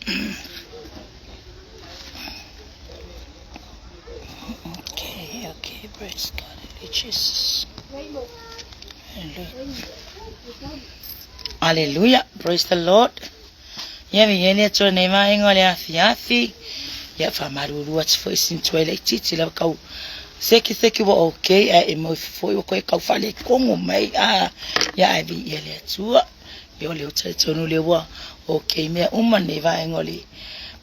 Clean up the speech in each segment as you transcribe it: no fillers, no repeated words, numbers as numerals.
Okay, okay, praise God, hallelujah, Jesus. Hallelujah. Hallelujah, praise the Lord. Ia mi ene tso nei ma ingo le afi afi. Ia fa maruru atu foi sin tue le titi la kau seki seki wa okay a e mo foi wa koe kau fale kongo mai a ia ai vi ia le atua. Ia o le uta tonu le ua okay mea uma nei vaenga o le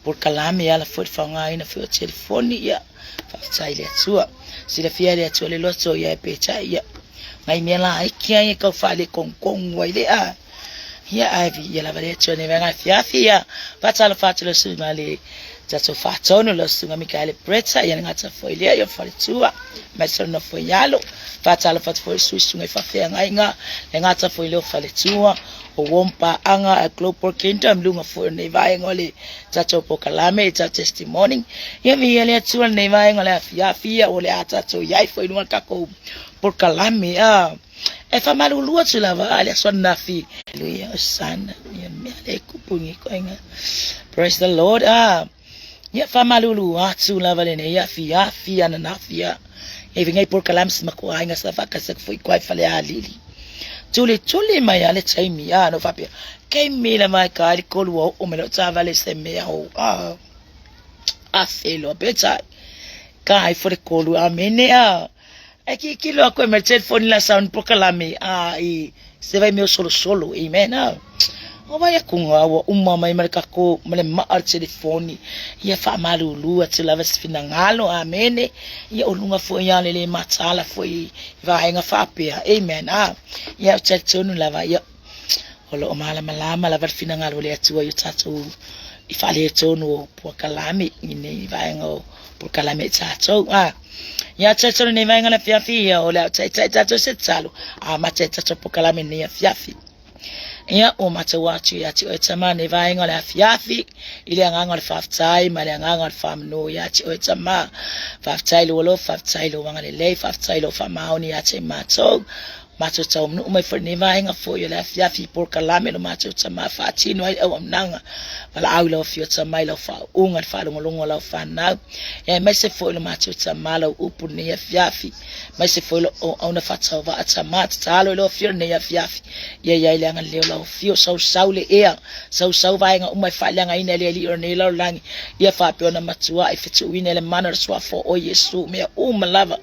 polokalame e ala foi le faaaogaina foi o telefoni ia faafetai i le Atua. Silafia e le Atua le loto ia e peitai ia ngai mea laiti ai e tau faalekonukonu ai le a. Ia ae viia lava le Atua nei vaega afiafi ia faatalofa atu lau susuga le tatou faatonu lau susuga Mikaele Bretta ia le gata foi lea ia faletua mai se nofo i alo faatalofa atu foi sui susuga i faafeagaiga le gata foi lea o faletua o uom paaga a Global Kingdom luga foi o nei vaega o le tatou polokalame i tatou testimony ia viia le Atua lenei vaega o le afiafi ia o le a tatou i ai foi luga o le tatou polokalame a e faamalulu atu lava a le aso ananafi. Hallelujah, Hosanna, ia mea le kupu ni koinga. Praise the Lord. Ah, ia faamalulu atu lava lenei afiafi ananafi a. E vingai polokalame si makuaiga sa faakasi atu foi koa i Falealili. Tulituli mai a le taimi a no faapea kei mila mai ka le kolu o o me lo taavale se mea o a a felo peitai ka ai fo le kolu amene a e kikilo aku e mai telefoni la sound polokalame a i se vai mea o solosolo amen a o vai aku ngā ua uma mai ma le kako ma le maa o le telefoni ia faamalulu atu lava se finagalo amene ia o luga foi a le le mataala foi i vaega faapea amen a ia ou te talitonu lava ia o lo o malamalama lava le finagalo o le Atua i o tatou i faaletonu o polokalame i nei vaega o polokalame i tatou a ia talitonu nei vaega le afiafi ia o le a taitai tatou se tatalo amata i tatou polokalame nei afiafi. Ia, ua matou atu ia te oe Tama nei vaega o le afiafi, i le agaga o le faafetai ma le agaga o le faamanu ia te oe Tama. Faafetai lou alofa, faafetai lou agalelei, faafetai lou faamaoni ia te matou. Matou taunuu mai foi lenei vaega foi o le afiafi i polokalame lo matou Tama faatino ai le auaunaga. Valaau i lau afio Tama i lau faauuga, le faalogologo a lau fanau. Ia aemaise foi lo matou Tama lau upu lenei afiafi. Aemaise foi lo auauna faatauvaa Tama tatalo i lau afio lenei afiafi. Ia i ai le agalelei o lau afio, sausau le ea, sausau vaega uma e faaleagaina e le Alii o lenei lalolagi. Ia faapea ona matuai fetuuina i le mana o le Suafa o Iesu mea uma lava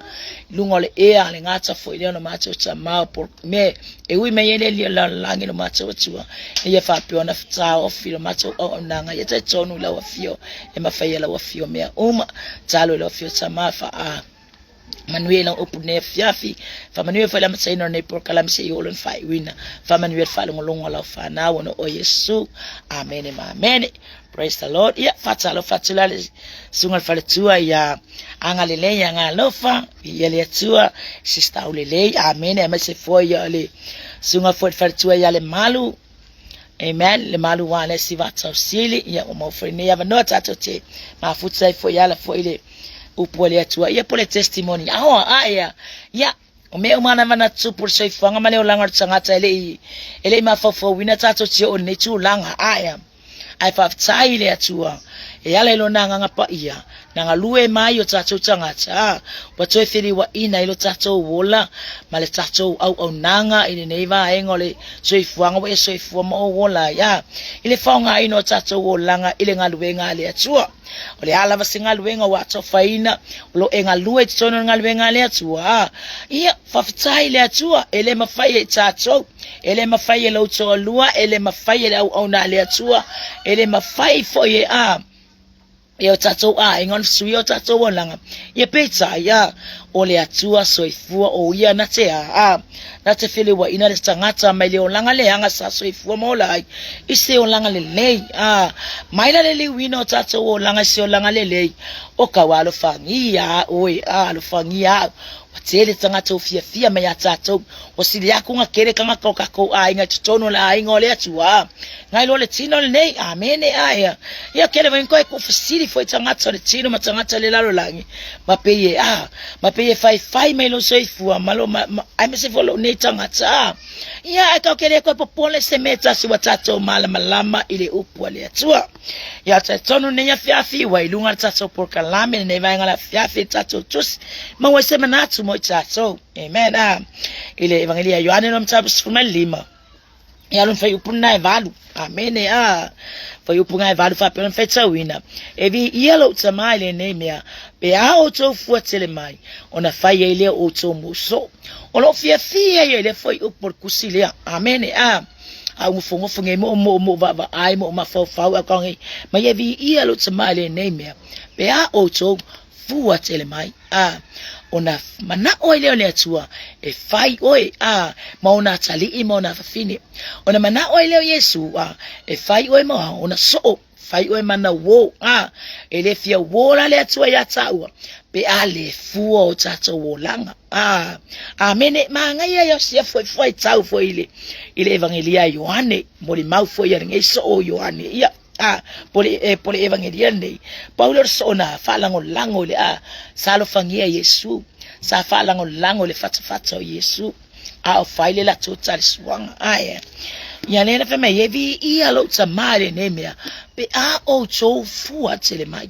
i luga o le ea, le gata foi lea o lo matou Tama o mea e ui mai ai le Alii o le lalolagi lo matou Atua. Ia faapea ona taofi lo matou auaunaga, ia talitonu i lau afio e mafai e lau afio mea uma. Tatalo i lau afio Tama faa Manuia i lau upu nei afiafi. Faamanuia foi le amataina o lenei polokalame seia oo lona faaiuina. Faamanuia le faalogologo a lau fanau ona o oe Iesu. Amene ma amene. Praise the Lord. Ia, faatalofa atu la le susuga le faletua ia Agalelei ia Galofa, ia le Atua, Sister Aulelei, amene, aemaise foi ia le susuga foi le faletua ia Lemalu, Amen. Le malu wa le si vaatausili. Ia ua mau foi nei avanoa tatou te mafuta ai foi ala foi le upu a le Atua. Ia po le testimony. Ahoa a ia. Ia o mea uma lava na tupu le soifuaga ma le olaga o le tagata e le i e le i mafaufauina tatou te oo i lenei tulaga. A ia. Ae faafetai i le Atua e ala i lona agaga paia, na galue mai o tatou tagata, ua toe feliuaina ai lo tatou ola ma le tatou auaunaga i lenei vaega o le soifuaga ua e soifua ma ou ola ai, a, i le faaaogaina o tatou olaga i le galuega a le Atua. O le a lava se galuega ua atofaina, o lo o e galue i totonu o le galuega a le Atua, a, ia, faafetai i le Atua, e le mafai e i tatou, e le mafai e lou toalua, e le mafai e le auauna a le Atua, e le mafai foi e a e o tatou aiga ona fesuia o tatou olaga. Ia peitai, a, o le Atua soifua o ia na te a, a, na te feleuaina le tagata mai le olaga leaga sa soifua ma ola ai i se olaga lelei. A, mai la le liuina o tatou olaga i se olaga lelei, o kau alofagia a oe, a, alofagia au. Ua tele tagata ua fiafia mai ia tatou, ua sili aku na kele tagata o kakou aiga i totonu o le aiga o le Atua. Ngai loa le tino lenei, amene ae. Ia kele mai koe ku fesili foi tagata o le tino ma tagata le lalolagi, ma pei e a, ma pei e faifai mai lou soifua ma lo ma, ma, aemaise foi lou nei tagata. Ia ae kau kele koe popole se mea e tasi ua tatou malamalama i le upu a le Atua. Ia talitonu lenei afiafi ua i luga le tatou polokalame lenei vaega o le afiafi le tatou tusi maua ai se manatu mo i tatou. Amen. Ah, i le Evangelia a Ioane lona mataupu 15. Ia lona fuaiupu lena e 8. Amene. Ah, fuaiupu lena e 8 faapea ona faitauina. E viia lou Tama i lenei mea, pe a outou fua tele mai, ona fai ai lea o outou muso. O lou fiafia ia i le fuaiupu o le tusi lea. Amene. Ah, a nofonofo nei mo mo mo vaavaai mo mafaufau a kau nei mai e viia lou Tama i lenei mea, pe a outou fua tele mai. A, ona manaʻo ai lea o le Atua e fai ʻoe, a, ma ona atalii ma ona afafine. Ona manaʻo ai lea o Iesū, a, e fai ʻoe ma ona soʻo, fai ʻoe ma na uō, a, e le fia uō la le Atua iā tāua, pe a le fua o tātou olaga. A, amene, māngaia ia sia foi foi tau foi i le, i le Evangelia a Ioane, molimau foi ia lenei soʻo o Ioane ia. A, po le, e, po le Evangelia lenei, pau lea o le soona faalagolago i le a, sa alofagia Iesu, sa faalagolago i le fatafata o Iesu, a o fai le latou talesuaga. Ae, ia lea na fai mai, e viia lou Tama i lenei mea, pe a outou fua tele mai.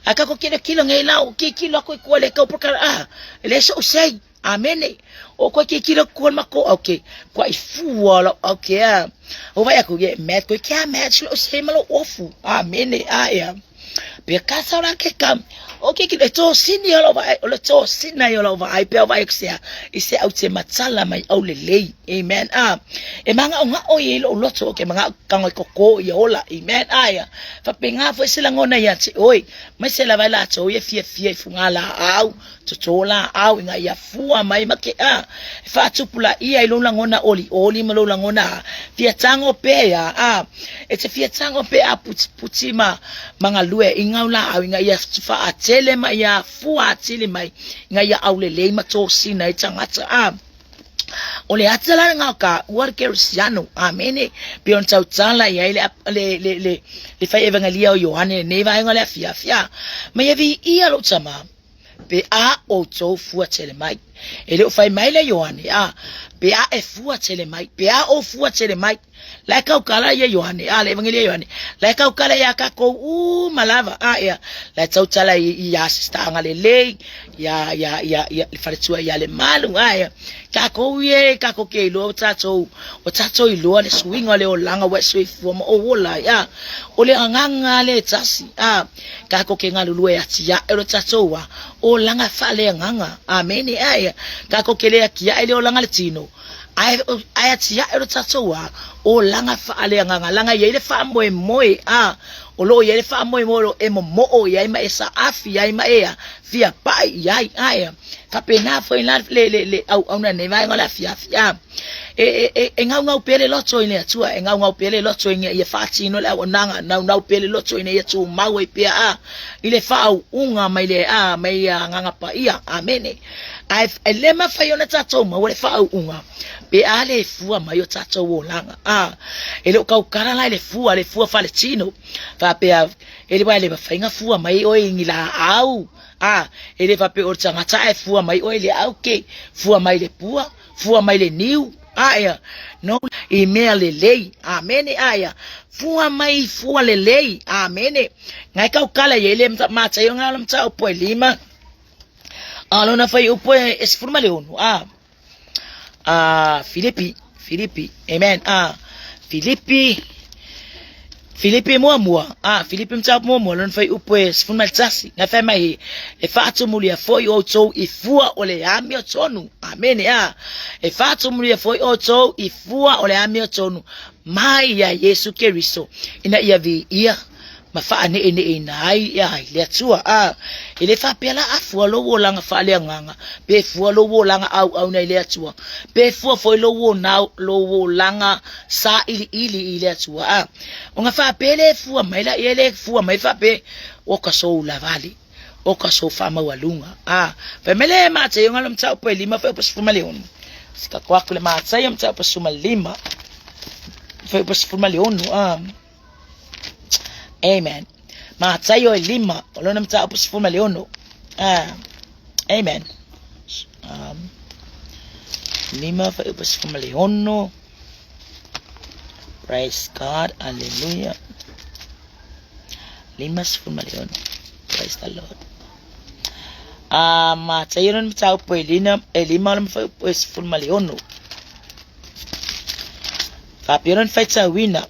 A kako kilokilo nei la, o kikilo aku i kua le kau pokala, a, e le so sei. Amene. O koe ke kilo kua ma ko au ke kua i fua lo au ke a. O vai aku ye met koe ke a match lo se ma lo ofu. Amene a ia. Pe ka sa ra ke kam. O ke kilo e tō sini o lo vai o le tō sina i o lo vai pe o vai ku sea i se au te matala mai au le lei. Amen. A e manga o nga o i lo loto o ke manga kango i koko i ola. Amen. A ia. Fa pe ngā fo se langona ia te oi. Mai se la vai la tō i fia fia i funga la au. Totō lāʻau ina ia fua mai ma ke a e faatupulaia i lou lagona olioli ma lou lagona fia tago pea a e te fia tago pea a putiputi ma ma galue i ngau lāʻau ina ia faatele ma ia fua atili mai ina ia aulelei ma tosina i tagata a O le ata la lena o ka ua le Kerisiano, amene, pei ona tautala i ai le, le, le, le, le fai evangelia o Ioane lenei vaega o le afiafi, a, ma ia viia lou Tama, pe a outou fua tele mai. E le o fai mai le Ioane, a, pe a e fua tele mai, pe a ou fua tele mai. La e kaukala ia Ioane, a le Evangelia Ioane, la e kaukala ia kākou uma lava, a ia, la e tautala i, i a Sister Agalelei, ia, ia, ia, ia, le faletua ia le malu, a ia, kākou ie, kākou ke iloa o tātou, o tātou iloa le suiga o le olaga ua e soifua ma ou ola, ia, o le agaga le tasi, a, kākou ke galulue atiae o le tātou a, olaga faaleagaga, amene, a ia, kākou ke le atiae le olaga le tino, Ae, ae atiae o le tatou a, olaga faaleagaga, laga e i ai le faamoemoe, a, o lo o i ai le faamoemoe o lo o e momoo i ai ma e saafi ai ma e a, fia pai i ai, a e, faapena foi la le, le, le auauna nei vaega o le afiafi, a, e, e, e, e gaugau pea le loto i le Atua, e gaugau pea le loto ina ia faatino le auaunaga, naunau pea le loto ina ia tumau ai pea, a, i le faauuga mai le, a, mai le Agaga Paia. Amene. Ae e le mafai ona tatou maua le faauuga pe a le fua mai o tatou olaga. A, e le o kaukala la i le fua, le fua faaletino, faapea, e le, e le mafai ona fua mai oe i ni laau. A, e le faapea o le tagata ae fua mai oe i le auke, fua mai i le pua, fua mai i le niu. A ea, no, i mea lelei. Amene. A ea, fua mai i fua lelei. Amene. Ngai kaukala i ai le mataio ngā o le mataupu e lima. A lona fuaiupu e 16, a, a Filipi, Filipi, amen, a Filipi, Filipi muamua, a Filipi mataupu muamua, lona fuaiupu e 11, na fai mai he, e faatumulia foi outou i fua o le amiotonu, amene, a, e faatumulia foi outou i fua o le amiotonu, mai ia Iesu Keriso, ina ia viia ma faaneeneeina ai ia i le Atua. A, e le faapea la a fua lou olaga faaleagaga, pe fua lou olaga auauna i le Atua, pe fua foi lou ona, lou olaga sailiili i le Atua. A, ona faapea le fua mai la ia le fua mai faapea, o ka sou lavale, o ka sou faamaualuga. A, fai mai le Mataio ngalo mataupu e lima fuaiupu 16. Sikako aku le Mataio mataupu 15 fuaiupu 16. A, Amen. Mataio e lima, o lona mataupu 16. Ah, amen. Lima fuaiupu 16. Praise God. Hallelujah. 56. Praise the Lord. A Mataio lona mataupu e lina, e lima o le mafaiupu e 16. Faapea lona faitauina.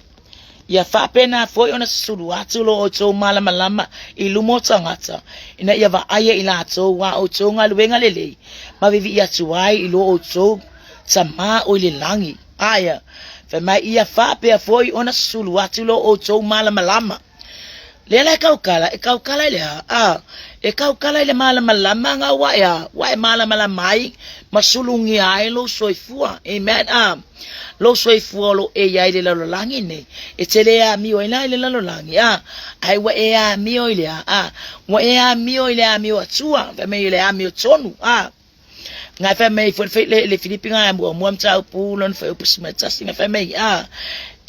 Ia faapena foi ona susulu atu lo outou malamalama i luma o tagata, ina ia vaaia i latou a outou galuega lelei, ma vivii atu ai i lo outou Tama o i le lagi. Aia, fai mai, ia faapea foi ona susulu atu lo outou malamalama. Lea la e kaukala, e kaukala i le a? A, e kaukala i le malamalama nga ua e a, ua e malamalama ai ma sulugia ai lou soifua. Amen. A, lou soifua o lo e i ai i le lalolagi nei, e te le amio ai la i le lalolagi, a, ae ua e amio i le a? A, ua e amio i le amio atua, fai mai i le amio tonu, a. Ngai fai mai foi le, le Filipi ngai muamua mataupu lona fuaiupu 11 ngai fai mai a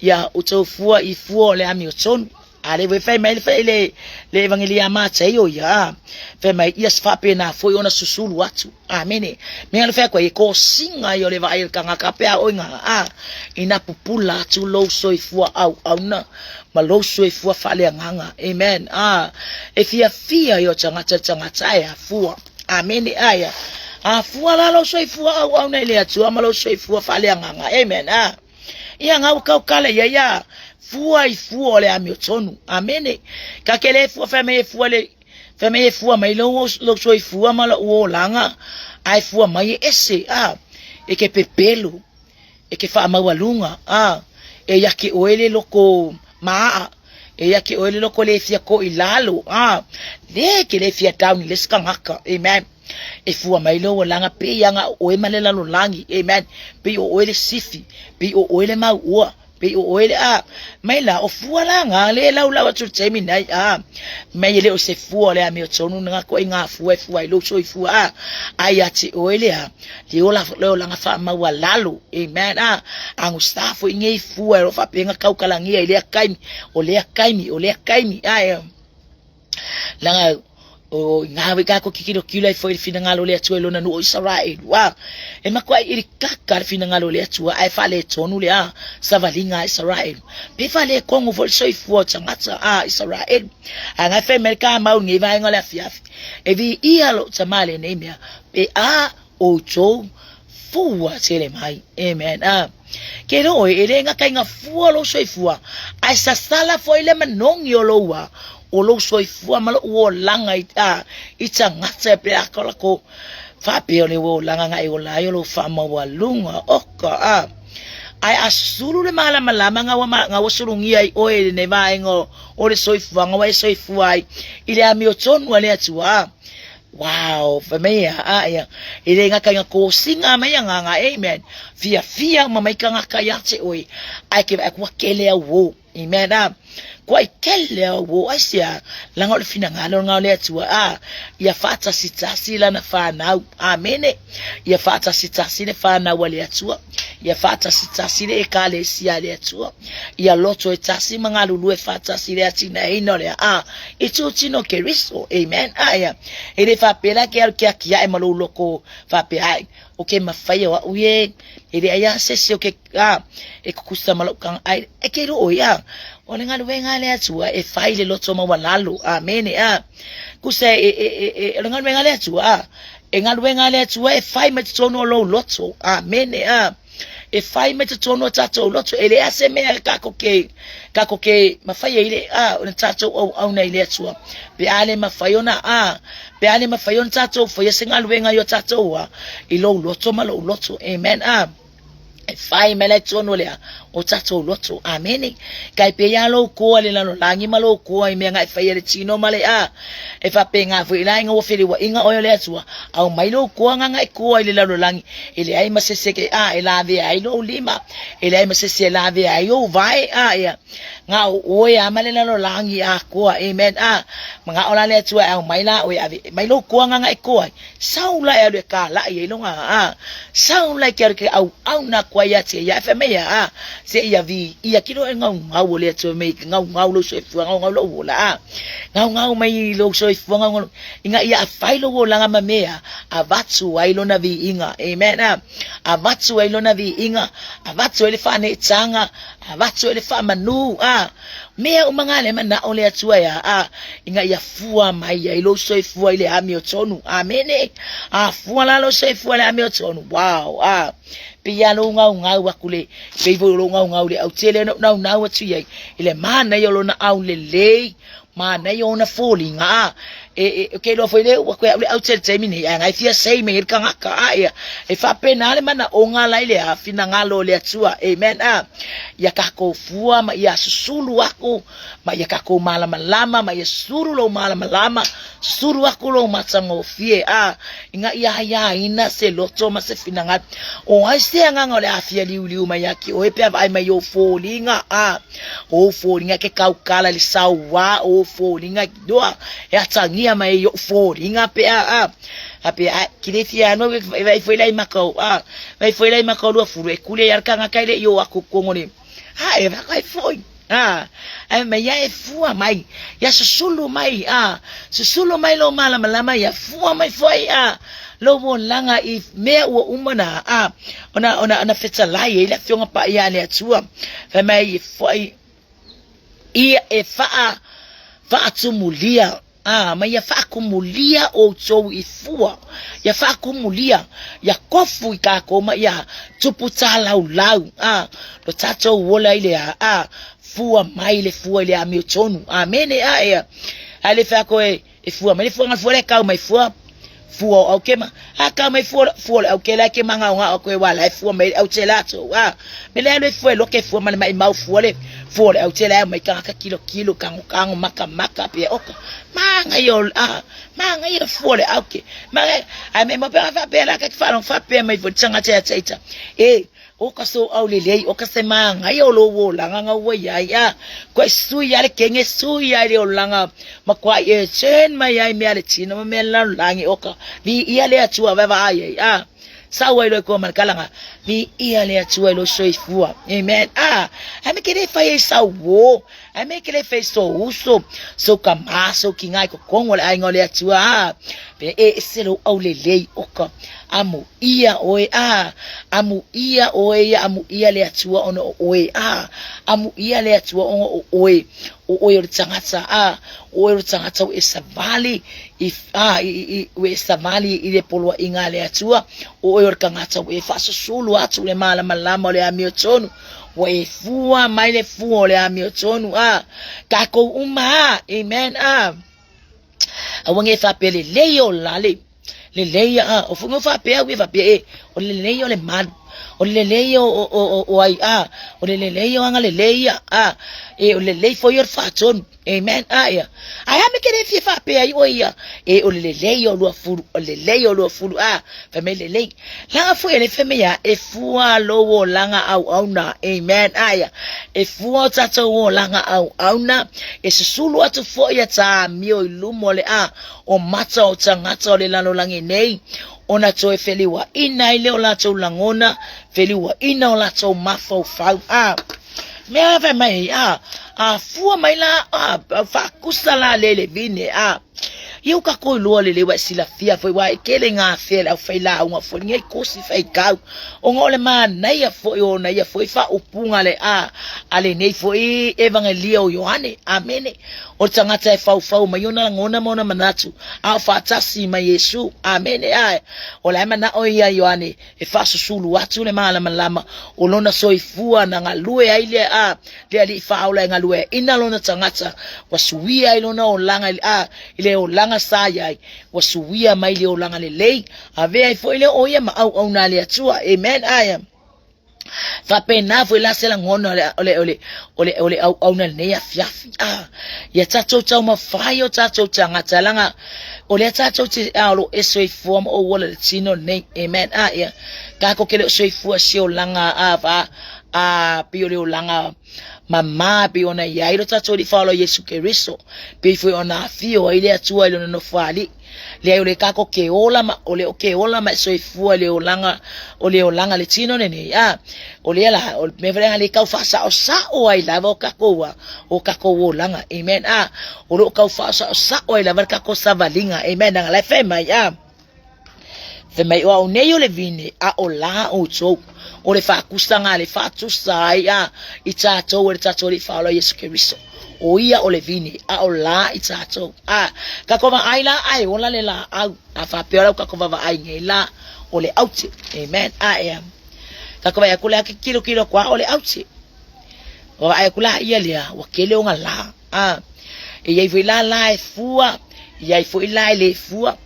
ia outou fua i fua o le amiotonu. A le fai mai le le le evangelia a Mataio ia a fai mai ia faapena foi ona susulu atu. Amene. Mea le fai atu ai e kosiga ia o le vaai a le tagata pe a oi nga a ina pupula atu lou soifua auauna ma lou soifua faaleagaga. Amen. A e fiafia ia o tagata le tagata e afua. Amene. Aia. A fua la lou soifua auauna i le Atua ma lou soifua faaleagaga. Amen. A. Ia ngau kau kala ia ia fua i fua o le amiotonu. Amene. Ka ke le fua fai mai e fua le fai mai e fua mai lou lou soifua ma lou olaga ae fua mai e ese a e ke pepelo e ke faamaualuga, a e ia te oe le loko maa, e ia te oe le loko le fia ko i lalo, a le ke le fia down i le isi tagata, amen. E fua mai lou olaga pei aga o oe ma le lalolagi, amen. Pei o oe le sifi, pei o oe le mauua, pei o oe le a mai la o fua la nga le laulau atu i le taimi nei a mai e le o se fua o le amiotonu na ko i ngā fua e fua ai lou soifua a ai ia te oe le a le ola le olaga faamaualalo amen a agusta foi nei fua e lo faapea kaukalagia i lea kaimi o lea kaimi o lea kaimi ae Laga o ngā we kako ki kilo kilo ai foi le finagalo le Atua i lona nuu o Isaraelu. Ua, e makuai iri kaka le finagalo le Atua ae faaletonu le a savaliga a Isaraelu. Pe faalekogo foi le soifua o tagata a Isaraelu. Ae ngai fai mai le kamau i lenei vaega o le afiafi, e viia lou tama lenei mea, pe a outou fua tele mai. Amen. Ah. Ke roe, e le gata fua lou soifua, ae sasala foi le manogi o lou a, o lou soifua ma lou olaga i, a, i tagata e pe a ka lako faapea o le olaga nga e ola ai o lou faamaualuga, oka, a. Ae a sulu le malamalama nga ua, nga ua sulugia ai oe i lenei vaega o, o le soifuaga ua e soifua ai i le amiotonu a le Atua, a. Wow, fai mai ia, a ia, e le gata ina kosiga mai agaga, amen. Fiafia uma mai tagata ia te oe, ae ke vaai atu ua kele au uō, amen, a. Kua i kele au uō, aisea, laga o le finagalo lena o le Atua, a, ia faatasitasi lana fanau, amene, ia faatasitasi le fanau a le Atua, ia faatasitasi le Ekalesia a le Atua, ia loto e tasi ma galulue faatasi i le atinaeina o le a i tūtino Keriso. Amen. Aia. E le faapea la ke alu ke akiae ma lou loko faapea ai, o ke mawhai o au e, e le ai a sese o ke, a, e kukusa ma lou kanga, ai, e ke roo ia. O le galuega a le Atua e fai le loto maualalo. Amene. A. Kusa e, e, e, e, o le galuega a le Atua, a, e galuega a le Atua e fai mai totonu o lou loto. Amene. A. E fai mai totonu o tatou loto, e leai se mea kako ke, kako ke mawhai ai le, a, o le tatou auauna i le Atua. Pe a le mawhai ona, a, pe a le mawhai ona tatou whaia se galuega i o tatou, a, i lou loto ma lou loto. Amen. A, e fai mai la i totonu o le a, o tatou loto. Amene. Kai pei a lou koa le lalolagi ma lou koa i mea nga e faia le tino ma le a. E faapena foi la ina ua feliuaiga oe o le Atua, aumai lou koa nga e koa i le lalolagi, e leai ma se isi e a e lavea ai lou lima, e leai ma se isi e lavea ai ou vae, a ia, na o oe a ma le lalolagi atoa, amen, a, manao la le Atua e aumai la oe ave mai lou koa nga e koa ai, sau la e alu e kalai ai loga, a, sau la e ke alu ke auauna atu ai ia te ia, e fai mai ia, a, Se ia vi ia kilo e ngau ngau o le Atua me ngau ngau lou soifua ngau ngau lou ola a. Ngau ngau mai lou soifua ngau ngau ina ia afai lou olaga ma mea avatu ai lona viiga. Amen a. Avatu ai lona viiga, avatu ai le faaneetaga, avatu ai le faamanu a. Mea uma na le manao le Atua e a, ina ia fua mai ai lou soifua i le amiotonu. Amene. A fua la lou soifua i le amiotonu. Wow. A. Pei lava lou gaugau aku le, pei foi o lou gaugau le autele na ou naunau atu i ai, i le manaia o lona aulelei, manaia ona foliga, a, e, e, ke iloa foi le ua koe au le autele taimi nei, ae ngai fia sei mai ai le tagata, a, ia, e faapena le manaoga la i le a, finagalo o le Atua, amen, a, ia takou fua ma ia susulu aku, ma ia takou malamalama, ma ia sulu lou malamalama, sulu aku lou matagofie, a, ina ia aiaina se loto ma se finagalo. O ai se agaga o le a fia liuliu mai ia te oe pe a vaai mai i ou foliga, a, o ou foliga e ke kaukala i le sauā, o ou foliga noa e atagia mai ai i ou foliga pe a, a, a pe a, ki le fia anu e vaai foi la i maka o, a, vaai foi la i maka o Luafulu e kuli ai a le tagata e le i o aku kongo le, a, e vaai foi. A, ae mai ia e fua mai, ia susulu mai, a, susulu mai lou malamalama, ia fua mai foi, a, lou olaga i mea ua uma na, a, ona, ona, ona fetalai ai le Afioga Paia a le Atua. Fai mai foi, ia e faa, faatumulia Ā, ma ia faakumulia ʻoutou i fua, ia faakumulia, ia kofu i kākou ma ia tupu tālaulau, ā, lo tātou ola i le ā, ā, fua mai le fua i le amiotonu. Āmene, ā, ea. A le whea koe e fua mai le fua, ngā fua le kau mai fua, fua o au kema, a kau mai fua, fua le au ke la ke manga o ngā o koe wā la e fua mai le au te lātou, ā, me le alu e fua e loke fua ma le mai mau fua le, fua o le au te la mai kangaka kilo kilo kango kango maka maka pe oka, manga i o, ā, manga i o fua le au ke, manga, ai me mo pe wha pe la ka ki whalong wha pe mai fo tanga te ata e, O ka so au lelei, o ka se māngai o lou olaga nga ua iai a, koe sui ai le kenge sui ai le olaga ma kua i e turn mai ai mea le tino ma mea le lalolagi o ka vi ia le Atua vaevaai ai a. Sau ai loe koa ma le kalanga, vi ia le Atua i lou soifua. Amen. A, ai me ke le fai ai sau o, ai me ke le fai so uso, so ka ma, so ki ngai ko kongo le aiga o le Atua a. Pe e ese lou au lelei o ka amo ia oe a, amuia oe ia, amuia le Atua ona o oe a, amuia le Atua ona o oe, o oe o le tagata a, o oe o le tagata ua e savali i, a, i, i, ua e savali i le poloaiga a le Atua, o oe o le tagata ua e faasusulu atu le malamalama o le amiotonu, ua e fua mai le fua o le amiotonu a, takou uma a, amen a. Aua ne i faapea lelei o lale, lelei a, o foi faapea au e faapea e, o le lelei o le malu, o le lelei o, o, o, o ai a, o le lelei o agalelei ia a, e o le lelei foi o le faatonu. Amen. A ia. Ae a me ke le fia faapea ai oe ia, e o le lelei o Luafulu, o le lelei o Luafulu a, fai mai lelei. Laga foi e le fai mai ia, e fua lou olaga auauna. Amen. A ia. E fua o tatou olaga auauna, e susulu atu foi ia tāmio i luma o le a, o mata o tagata o le lalolagi nei, ona toe feliuaina ai lea o latou lagona, feliuaina o latou mafaufau. A mea fai mai, a, a fua mai la, a, faakusa la le le vine, a, ia uka koi loa le lewa e silafia foi wa e kele ngā whea le au whai lāunga foi ngai kosi whai kau. O ngā ole manaia foi o na ia foi wha upunga le a, a le nei foi evangelia o Ioane. Amene. O le tagata e faufau mai ona lagona ma ona manatu, a o faatasi ma Iesu. Amene. Ae, o la e manao ia Ioane e faasusulu atu le malamalama o lona soifua na galue ai le a le Alii Faaola e galueaina lona tagata, ua suia ai lona olaga i a i le olaga sa iai, ua suia mai le olaga lelei, avea ai foi lea o ia ma auauna a le Atua. Amen. Ae. Faapena foi la se lagona o le, o le, o le, o le, o le auauna lenei afiafi. Ah, ia tatou taumafai o tatou tagata laga o lea tatou te a o lo e soifua ma o ola le tino lenei. Amen. Ah, ia kako ke le o soifua se olaga a va a pei o le olaga mamā pei ona iai lo tatou Alii Faaola Iesu Keriso, pei foi ona afio ai le Atua i lona nofoalii. Leai o le kako ke ola ma o le o ke ola ma e soifua i le olaga o le olaga le tino lenei a o lea la o le mea foi lea le tau faasaosao ai lava o tatou a o tatou olaga. Amen. A o lo o tau faasaosao ai lava le tatou savaliga. Amen. Leaga la e fai mai a fai mai o au nei o le vine a o la outou o le faatusaga le faatusa ai a i tatou e le tatou Alii Faaola Iesu Keriso. O ia o le vine a o la i tatou. A tatou vaai la ae ola le laau a faapea lau tatou vaavaai nei la o le aute. Amen. A ea. Tatou vaai atu lea ke kilokilo atu a o le aute. Vaavaai atu la ia lea ua tele ona la. A e iai foi la la e fua, iai foi la e le fua,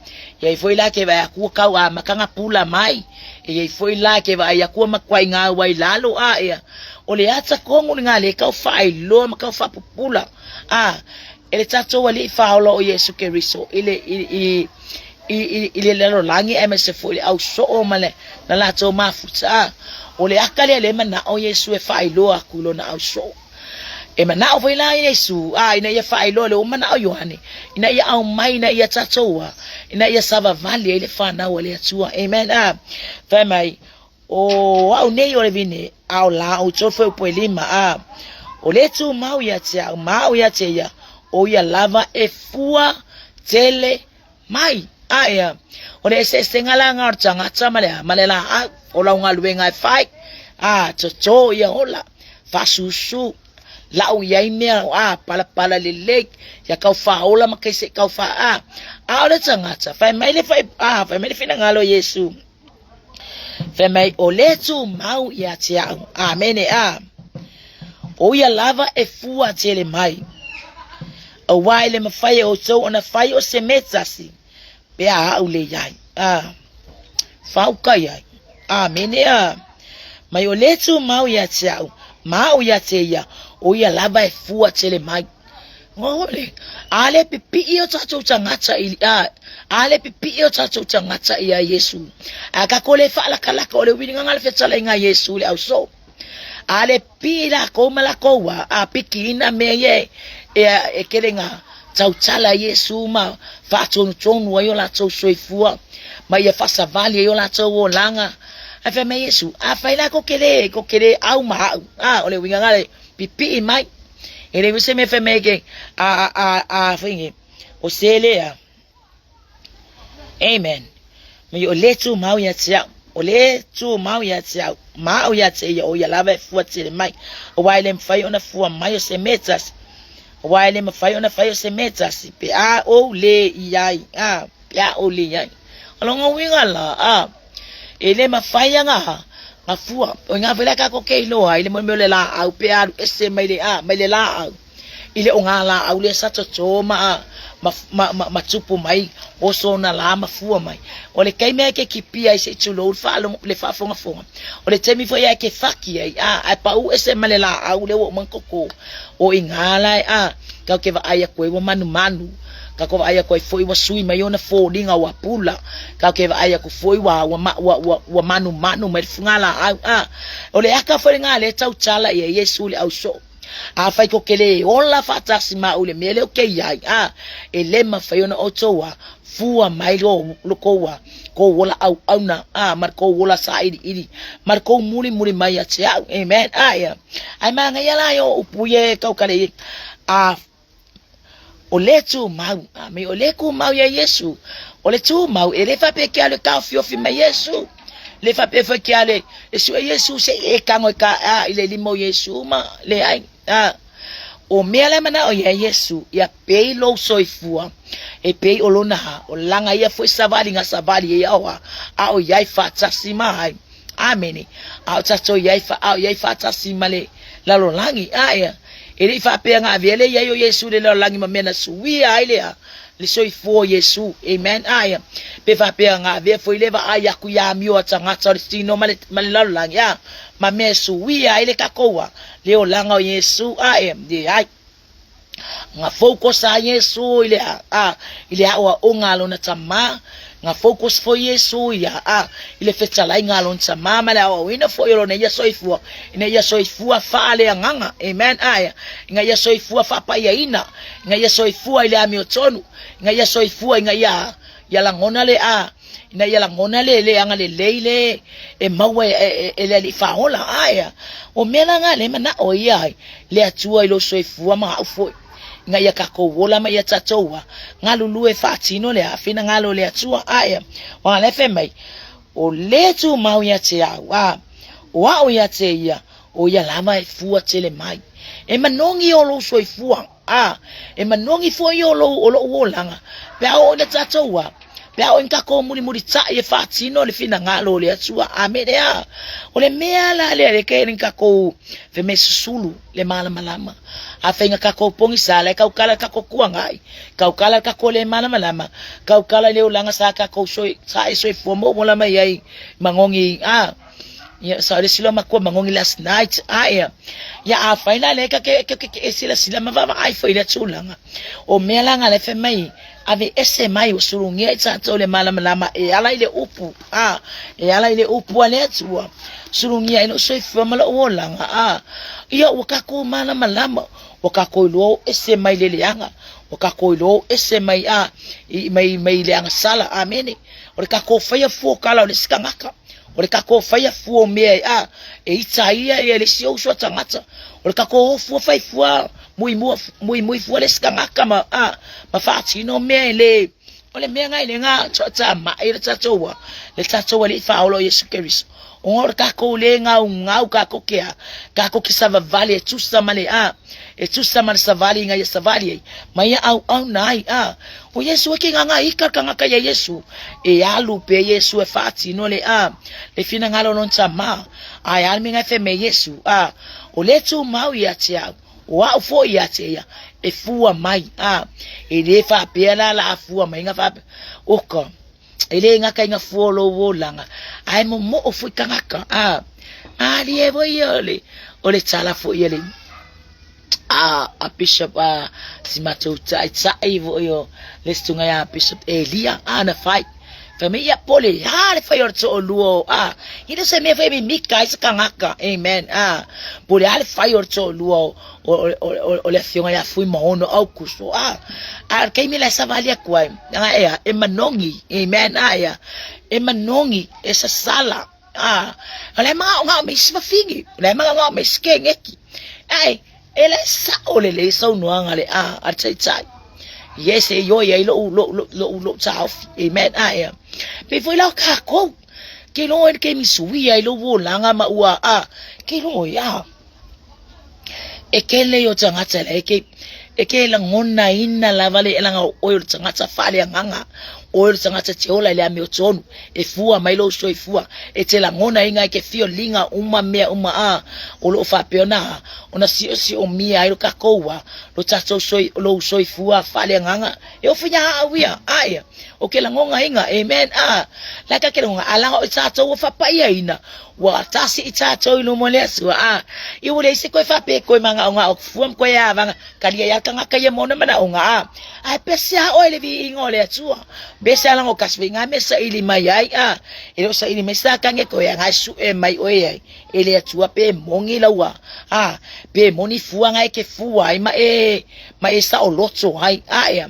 iai foi la ke vaai atu ua tau amata ona pula mai, e iai foi la ke vaai atu ua matuai gau ai lalo a ea. O le ata tonu lena lea e tau faailoa ma tau faapupula a e le tatou Alii Faaola o Iesu Keriso i le i i i i le lalolagi aemaise foi le au soo ma le na latou mafuta a. O le aka lea lea e manao Iesu e faailoa atu i lona au soo. E manao foi la Iesu a ina ia faailoa le ua manao Ioane ina ia aumai ina ia tatou a ina ia savavali ai le fanau a le Atua. Amen. A fai mai o au nei o le vine a o la outou foi upu e lima a o le tumau ia te au ma au ia te ia o ia lava e fua tele mai. A ea, o le eseesega la nga o le tagata ma le ma le laau o lau galuega e fai, a toto ia ola, faasusu, lau i ai mea, a palapala lelei, ia kau faaola ma kai se kau faa, a, a o le tagata, fai mai le fai, a, fai mai le finagalo o Iesu, fai mai, o le tumau ia te au, amene, a, o ia lava e fua tele mai. Aua e le mafai e outou ona fai o se mea tasi pe a au le iai. A, fauka iai. Amene a. Mai o le tumau ia te au, ma au ia te ia, o ia lava e fua tele mai. Ngole, a le pipii o tatou tagata i, a, a le pipii o tatou tagata ia Iesu. A kako le faalakalaka o le uilinga ngala fetalaiga a Iesu le au soo. A le pii lakou ma lakou a, a pikiina mea ia e, e, e kele nga tautala Iesu ma faatonutonu ai o latou soifua ma ia faasavali ai o latou olaga. Ae fai mai Iesu, a fai la ko ke le, ko ke le au ma au. A, o le uiga nga le pipii mai. E le se mea fai mai ke, a, a, a, a, fai nge, o se lea. Amen. Me o le tumau ia te au. O le tumau ia te au. Ma au ia te ia o ia lava e fua tele mai. Aua e le mafai ona fua mai o se mea tasi. Aua e le mafai ona fai o se mea tasi. Pe a ou le i ai. A, pe a ou le i ai. O lona uiga la, a, e le mafai aga nga fua. O ngā whela ka ko ke iloa ai le mo mea o le laau pe alu ese mai le a, mai le laau. I le o ngā lāau lea sa totō ma, ma, ma, ma, ma tupu mai, oso ona lā ma fua mai. O le taimi ae ke kipia ai se i tulou le faalogo, le faafogafoga. O le taimi foi ae ke faki ai, a, ae paū ese ma le lāau lea ua uma ona totō. O i ngā la e, a, kau ke vaai aku ai ua manumanu, kau ke vaai aku ai foi ua sui mai ona foliga ua pula, kau ke vaai aku foi ua, ua, ua, ua, ua manumanu mai le fugalaau, a. O le aka foi lena lea e tautala i ai Iesu i le ausoo. Afai ko ke le ola faatasi ma au i le mea lea ou ke iai, a, e le mafai ona outou a fua mai lo, lo kou a, kou ola auauna, a, ma le kou ola sailiili, ma le kou mulimuli mai ia te au. Amen. A, ia. Ae manaia la ia o upu ia e kaukale i, a, o le tumau, a, me o le tumau ia Iesu. O le tumau, e le faapea ke alu e taofiofi mai Iesu. Le faapea foi ke alu e sue Iesu se i e kago i ka, a, i le lima o Iesu ma leai. A, o mea la e manao ia Iesu, ia pei lou soifua, e pei o lona ha, o laga ia foi savaliga savali ia oa, a o iai faatasi ma ai. Amene. A o tatou iai, a o iai faatasi ma le lalolagi. A ea. E le i faapea na avea le iai o Iesu i le lalolagi ma mea na suia ai le a, le soifua o Iesu. Amen. A ea. Pe faapea na avea foi le vaai aku i amio a tagata o le tino ma le, ma le lalolagi. A, ma mea e suia ai le tatou a, le olaga o Iesu. A ea. Leai. Nga focus a Iesu i le a, i le aoaoga a lona tama, nga focus foi Iesu i a, a, i le fetalaiga a lona tama ma le aoaoina foi o lona ia soifua, ina ia soifua faaleagaga, amen, ae, ina ia soifua faapaiaina, ina ia soifua i le amiotonu, ina ia soifua ina ia. Ia lagona le a, ina ia lagona le le agalelei le e maua e, e, e le Alii Faaola. Ae, o mea la na le manao ia ai le Atua i lou soifua ma au foi, ina ia tatou ola ma ia tatou a galulue faatino le a finagalo o le Atua. Ae, o le fai mai, o le tumau ia te au, a o au ia te ia, o ia lava e fua tele mai. E manogi o lou soifua, a e manogi foi o lou, o lou olaga, pe a oo ina tatou a, pe a oo ina tatou mulimulita'i e faatino le finagalo o le Atua. Amene a. O le mea la lea le ke ni tatou fe me susulu le malamalama. A fai na tatou pogisa la e tautala le tatou tuanai, tautala le tatou le malamalama, tautala le olaga sa tatou soi, sa e soifua ma ou ola mai ai manogi a. Ia, sa o le isi loa matua manogi last night, a ia. Ia afai la lea ke ke ke e silasila ma vaavaai foi i lea tulaga. O mea la nga le fai mai, ave ese mai ua sulugia i tatou le malamalama e ala i le upu, a, e ala i le upu a le Atua, sulugia ai lou soifua ma lou olaga, a. Ia ua tatou malamalama, ua tatou iloa o ese mai le leaga, ua tatou iloa o ese mai a, i, mai, mai le agasala, amene. O le tatou faia fua o tala o le isi tagata. O le tatou faia fua o mea e a, e ita ia ia le isi uso a tagata. O le tatou o fua fai fua, mui mua, mui mui fua le isi tagata ma a, ma faatino mea e le, o le mea na i le na toatamai le tatou a, le tatou Alii Faaola o Iesu Keriso. Ona o le tatou le gaugau tatou ke a, tatou ke savavali e tusa ma le a, e tusa ma le savali ina ia savali ai, ma ia auauna ai a. O Iesu e ke nganga ika le tagata ia Iesu, e alu pea Iesu e faatino le a, le finagalo o lona tama, a e a le mea na e fai mai Iesu, a, o le tumau ia te au, o au foi ia te ia, e fua mai, a, e le faapea la la a fua mai na faapea, oka, e le gata i na fua o lou olaga, ae momoo foi tagata, a, malie foi ia o le, o le tala foi a le, a, a Bishop a si matou taitai foi o le isi tuga ia Bishop Elia, a na fai. Fai mai ia po le a le fai o le toalua o a. I le se mea foi mimika ai se tagata. Amen. A po le a le fai o le toalua o o o o, o le afioga ia Fuimaono Aukuso. A a le taimi la e savali atu ai, a ea e manogi. Amen. A ea e manogi e sasala. A o le magaogao mai isi mafigi, o le magaogao mai isi kegeki. Ae e le sao lelei saunoaga le a a le taitai. Yes, e ioe ai lou lou lou lou lou taofi. Amen. A ea. Pei foi la o kākou. Ke loa e ke misuia i lou olaga ma ua a. Ke loa ia. E kele o tagata la e ke e ke lagonaina lava le laga o oe o le tagata faaleagaga, oe o le tagata te ola i le amiotonu, e fua mai lou soifua, e te lagonaina e ke fioliga uma mea uma a o loo faapea ona a, ona siosiomia ai lo tatou a, lo tatou soi, lou soifua faaleagaga, e ofu ia au ia, a ia, o ke lagonaina, amen, a, la ka ke lagona, a laga o i tatou ua faapaiaina, Ua tasi i tatou i luma o le Atua, a ia ua leai se koe faapea e koe magaogao fua ma koe avaga, kalia ia tagata ia ma ona manaoga, a ae pese a oe i le viiga o le Atua. Pese a laga o kasi foi nga mea saili mai ai, a e le o saili mai sa kange koe a nga e sue mai oe ai e le Atua pe moni laua, a pe moni fua nga e ke fua ai ma e ma e saoloto ai, a ea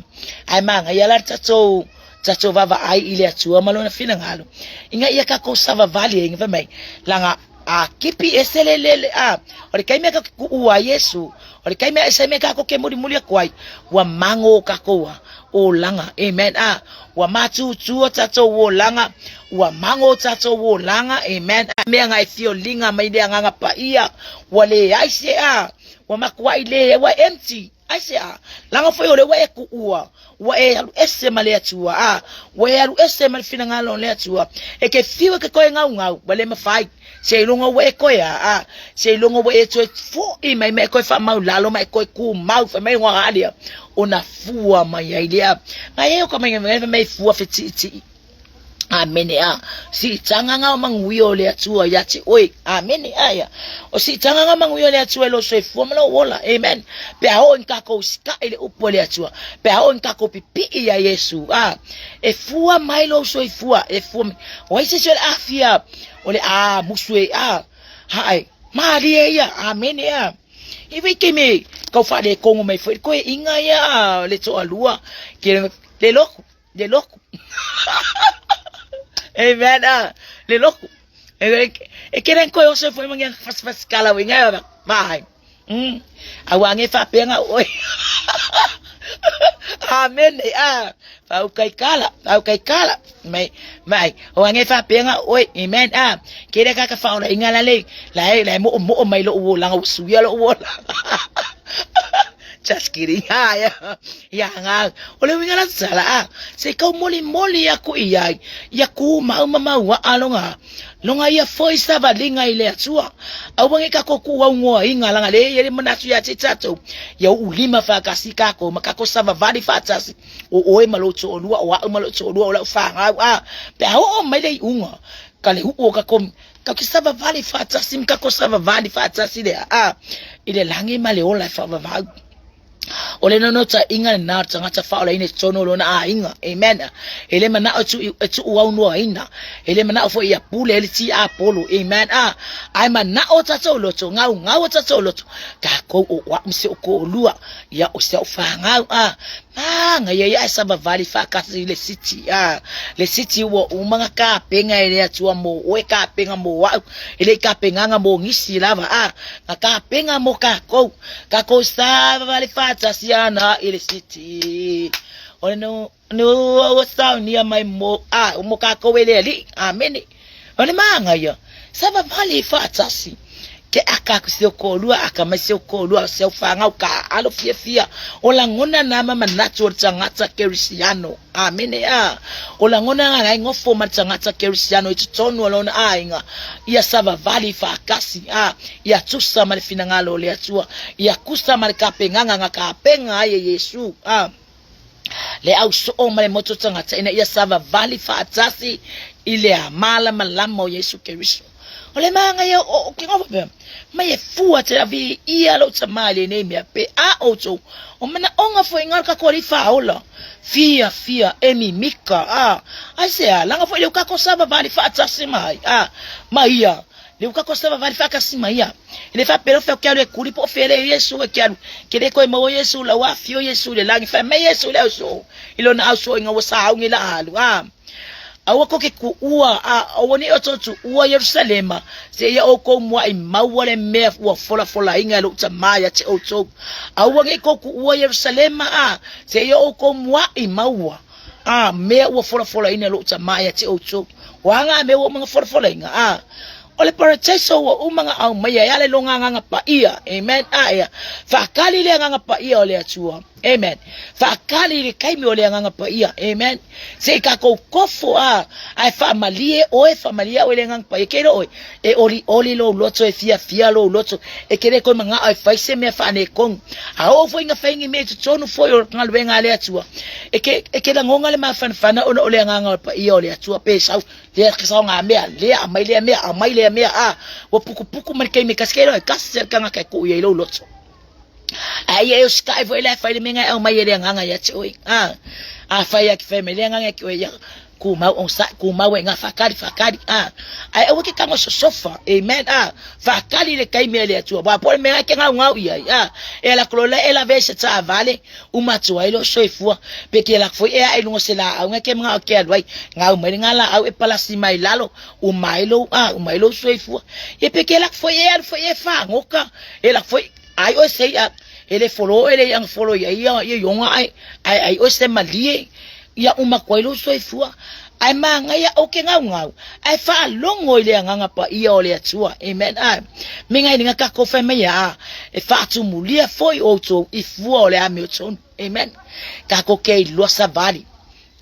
ae manaia la le tatou tatou vaavaai i le Atua ma lona finagalo, ina ia tatou savavali ai, fai mai, laga a kipi ese le le le a, o le taimi a tatou kuua ai Iesu, o le taimi a ese mea tatou ke mulimuli atu ai, ua mago tatou a olaga, amen, a, ua matutua tatou olaga, ua mago tatou olaga, amen, a mea na e fioliga mai le Agaga Paia, ua leai se a, ua matuai le, ua empty. Aisea? Laga foi o lea ua e kuua, ua e alu ese ma le Atua, a, ua e alu ese ma le finagalo o le Atua. E ke fiu e ke koe gaugau, ua le mafai. Seiloga ua e koe a, a, seiloga ua e toe foʻi mai ma e koe faamau lalo ma e koe kumau, fai mai ua alia, ona fua mai ai lea. Ngai e o ka mai mai mai fua fetiʻitiʻi. Amene a. Siitaga nga o manuia o le Atua ia te oe. Amene a ia. O siitaga nga manuia o le Atua i lou soifua ma lou ola. Amen. Pe a oo ina takou sikaʻi i le upu a le Atua. Pe a oo ina takou pipii ia Iesu. A. E fua mai lou soifua. E fua mai. O ai se isi o le afia o le a musu e a. Hae. Malie ia. Amene a. I wei ke me kau whaale kongo mai foi koe inga ia le toalua ke le loku. Le loku. Amen. Ah, le loku. E ke ren koe oso foi mangi fas fas kala winga mai. Aua nge faapea oe. Amen. Ah, fau kai kala, fau kai kala. Mai, mai, o ange faapea oe. Amen. Ah, ke le kaka faola inga la le, la e la mo mo mai lo wo langa suia lo wo. Just kidding. Ah, ya. Ya nga. O le winga la sala ah. Se kau moli moli aku ia. Ia ku mau mau alonga. Longa ia foi savaliga i le Atua. Aua nge kako ku au ngoa inga langa le ia le manatu ia te tatou. Ia uu lima whakasi kako ma kako savavali whaatasi. O oe ma lo to'olua, o a'u ma lo to'olua, o lau whangau a. Pe a oo mai le iuga, ka le uu o kako, ka ki savavali whaatasi, ma kako savavali whaatasi lea a. I le langi ma le ola e whaavavau. O le naunautaiga lena o le tagata faaolaina i totonu o lona aiga. Amen. E le manao e tuu, e tuu aunoaina. E le manao foi ia pule ai le tiapolo. Amen. A, ae manao o tatou loto, gaugau o tatou loto. Takou o oa'u ma si ou toalua, ia o si au fanau. A, magaia ia ae savavali faatasi i le siti. A, le siti ua uma na tapena e le Atua mo oe, tapena mo a'u. E le i tapenaga mo nisi lava. A, na tapena mo takou. Takou savavali faatasi ana i le siti. O le no no ua saunia mai mo a mo takou e le Alii. Amene. O le magaia, savavali faatasi. Ke aka aku si ou toalua, aka mai si ou toalua, o si au fanau ka alo fiafia. O lagona na ma manatu o le tagata Kerisiano. Amene a. O lagona na ngai ngofo ma le tagata Kerisiano i totonu o lona aiga, ia savavali faatasi, a, ia tusa ma le finagalo o le Atua, ia kusa ma le tapenaga na tapena ai e Iesu, a, le au soo ma le moto tagata ina ia savavali faatasi i le malamalama o Iesu Keriso. O le magaia o ke ngofa pea, mai e fua te avi ia lou tama i lenei mea, pe a outou, o manaoga foi nga kako ali faaola, fia fia e mimika, a, ai se a, langa foi leu kako savavali faatasi mai, a, ma ia, leu kako savavali faatasi ma ia. E le faapea fea o ke alu e kuli po o fea le Iesu e ke alu, ke le koe maua Iesu la ua afio Iesu i le lagi, fai mai Iesu i le ausoo, i lona ausoo inga ua saaugi la alu, a. Aua ko ke kuʻua, a aua ne i outou tuua Ierusalema, seia ʻoukou muaʻi maua le mea ua folafolaina e loʻu tamā iā te ʻoutou. Aua ne i kou kuʻua Ierusalema, a seia ʻoukou muaʻi maua a mea ua folafolaina e loʻu tamā iā te ʻoutou. O a ngā mea ua uma ona folafolaina, a o le parataiso ua uma ona aumaia e ala i lona Agaga Paia. Amen. A ea, faakali le Agaga Paia o le Atua. Amen. Faakali i le taimi o le Agaga Paia. Amen. Se i takou kofo a, ae faamalie oe, faamalie au e le Agaga Paia. Ke iloa oe, e olioli lou loto, e fiafia lou loto, e ke le koe manao e fai se mea faanekonu. A oo foi ina fai ni mea i totonu foi o galuega a le Atua, e ke, e ke lagona le mafanafana ona o le Agaga Paia o le Atua, pe sau, lea ke sao ngā mea, lea, aumai lea mea, aumai lea mea, a, ua pukupuku mai le taimi e kasi, ke iloa e kasi se tagata e kuu i ai lou loto. A ia e usitaʻi foi la e fai le mea e aumai e le Agaga ia te oe. A, afai a ke fai mai le Agaga ia te oe, ia, kumau onosaʻi, kumau e ngā whakari, whakari, a, ae aua ke tago sosofa, amen, a, whakari le taimi a le Atua, wa po le mea ke ngaungau ia ai, a, e ala kolo le e lawe se taavale, uma atu ai lou soifua, pe ke ala foi e ae i luga o se laau ngai ke mangao ke alu ai, ngau mai le ngā laau e palasi mai lalo, uma ai lou, a, uma ai lou soifua. Ia pe ke ala foi e alu foi e whangoka, e ala foi, ai oe se i'a, e le folo e le i'a folo ia ia ia ionga ai, ai ai oe se malie, ia uma atu ai lou soifua. Ae magaia o ke ngaungau, ae faalogo i le Agaga Paia o le Atua. Amen. Ae, me ngai linga takou fai mai a, e faatumulia foi outou i fua o le amiotonu. Amen. Takou ke iloa savali,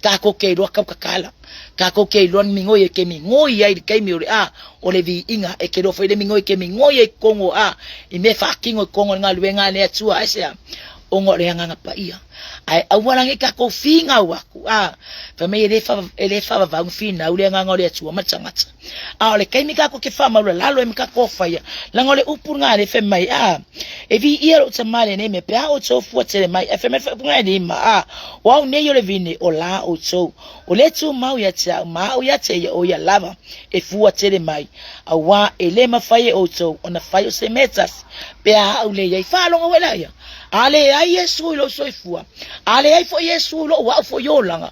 takou ke iloa kautatala, takou ke iloa ni migoi e ke migoi ai i le taimi o le a, o le viiga, e ke iloa foi le migoi ke migoi ai i totonu o a, i mea e faatino i totonu o le galuega a le Atua. Aisea? Ona o le Agaga Paia. Ae aua la nei tatou finau atu, a, fai mai e le fa, e le faavavau ona finau le Agaga o le Atua ma le tagata. A o le taimi tatou te faamaulalalo ai ma tatou faia, leaga o le upu lena lea e fai mai, a, e viia lou tama i lenei mea, pe a outou fua tele mai, ae fai mai le faaupuga e lima, a, o au nei o le vine, o la outou, o le tumau ia te au, ma au ia te ia, o ia lava e fua tele mai, auā e le mafai e outou ona fai o se mea e tasi, pe a au le i ai. Faalogo koe laia, a leai Iesu i lou soifua, a leai foi Iesu i lou au foi olaga.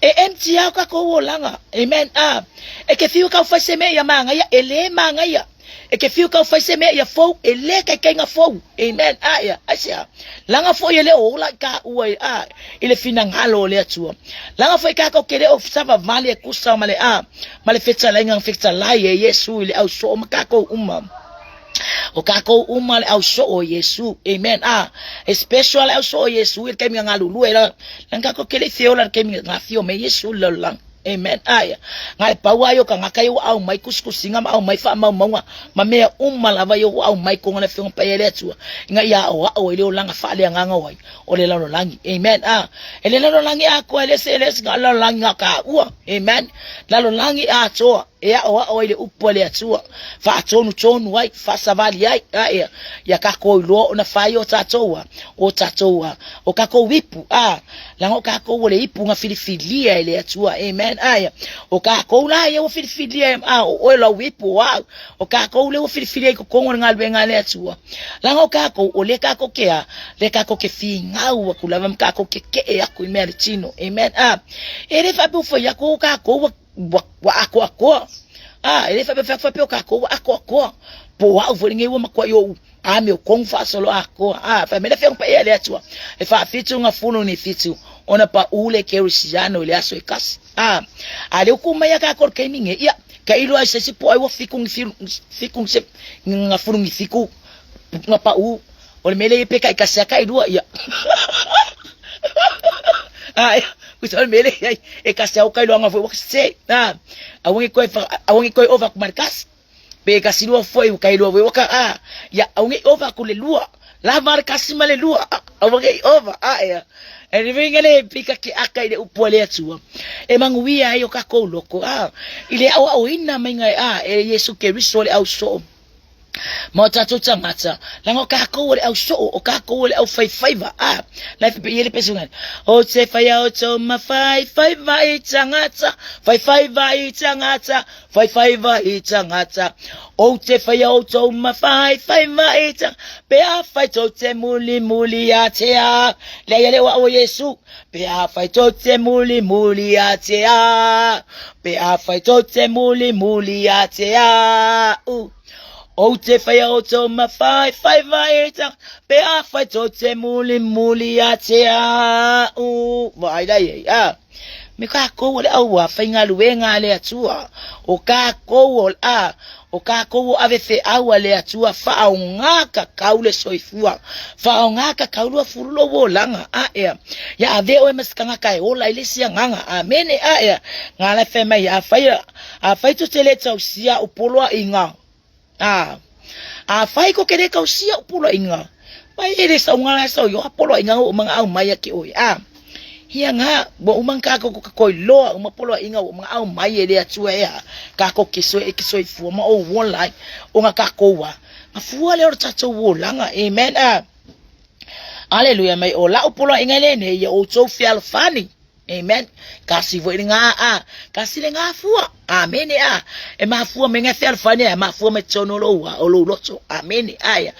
E empty lava o kakou olaga. Amen. A, e ke fiu kau fai se mea ia magaia, e le magaia. E ke fiu kau fai se mea ia fou, e le kaikaiga fou. Amen. A, ia, aisea? Laga foi e le o ola i ka ua i, a, i le finagalo o le Atua. Laga foi kakou ke le o savavali e kusa ma le, a, ma le fetalaiga fetalai e Iesu i le au soo ma kakou uma. O kakou uma le au soo o Iesu. Amen. A, e special le au soo o Iesu i le taimi nga galulue la. Lan kakou ke le i feola le taimi nga fio me Iesu le lalolagi. Amen. Aia. Nga e pau ai o kangaka ia ua au mai kusikusiga ma au mai faamaumauga ma mea uma lava ia ua au mai koga le Afioga Paia i le Atua ina ia aoao ai le olaga faaleagaga o ai o le lalolagi. Amen. A, e le lalolagi atoa e le se le se lalolagi nga kaua. Amen. Lalolagi atoa e aoao ai le upu a le Atua, faatonutonu ai, faasavali ai, aia, ia kakou iloa ona fai o tatou a, o tatou a, o kakou ipu, a, Laga o kakou o le ipu na filifilia e le Atua. Amen. Aia. O kakou la ia ua filifilia e, a, o oe lau ipu o au. O kakou le ua filifilia i totonu o le galuega a le Atua. Laga o kakou, o le kakou ke a, le kakou ke figau aku lava ma kakou ke ke'e aku i mea le tino. Amen. A, e le faapea ua fai aku o kakou ua, ua, ua atoatoa. A, e le faapea fai aku faapea o kakou ua atoatoa. Po o au foi lenei ua matuai ou A me o kong faasolo atoa. A, fai mai le Afioga Paia a le Atua, e faafitu gafulu ni fitu, ona paʻū le Kerisiano i le aso e kasi. A, a lea ua kū mai a kākou i le taimi nei, ia, ka iloa ai se isi po ai ua fiku ni filu, fiku ni se, gafulu ni fiku na paʻū. O le mea lea pe taitasi a tailua, ia. A, ia, o le mea lea i ai, e kasi a o kailoaga foi ua sese. A, aua ne i toe, aua ne i toe ova atu ma le kasi. Pe kasi lua foi ua kailua foi waka a ia au nge ova ku le lua la ma le kasi ma le lua au nge ova a ea e le winga le pika ke aka i le upu a le Atua e manuia ai o kakou loko a i le aoaoina mai ngai a e Iesu Keriso le au soo ma o tatou tagata laga o kakou o le au soo o kakou o le au faifaiva a la e pe le pesunga o te whaia o tō ma faifaiva i tangata faifaiva i tangata Whaiwhaiva i tangata, Ou te whaia outou ma whaiwhaiva i tangata, Pe a whai tou te muli muli a te a, Leia le oa o Iesu, Pe a whai tou te muli muli a te a, Pe a whai tou te muli muli a te a, u. Ou te whaia outou ma whaiwhaiva i tangata, Pe a whai tou te muli muli a te a, u. Vaai la iai, a. Me kākou o le au a faigaluega a le Atua, o kākou o a, o kākou o ave feau a le Atua, whaaogā kakau le soifua, whaaogā kakau lua fulu lou olaga, a ea, ia ave oe ma se tagata e ola i le isi agaga, amene, a ea, ngā la whai mai, a whai, a whai to te le tausia o poloa i ngā, a, a whai ko ke le tausia o poloa i ngā, mai e le sau ngā sau i o poloa i ngā o mga au mai a ke oe, a. Ia nga, ua uma kakou ko ka koiloa uma poloaiga ua uma aumai e le Atua e a kakou ke soe e ke soifua ma ou ola ai o nga kakou a nga fua lea o le tatou olaga. Amen. A. Aleluia mai o la'u poloaiga lenei ia outou fealofani. Amen. Kasi foi le nga a, kasi le nga fua. Amene a. E mafua mai nga fealofani a mafua mai totonu o lou o lou loto. Amene a ia.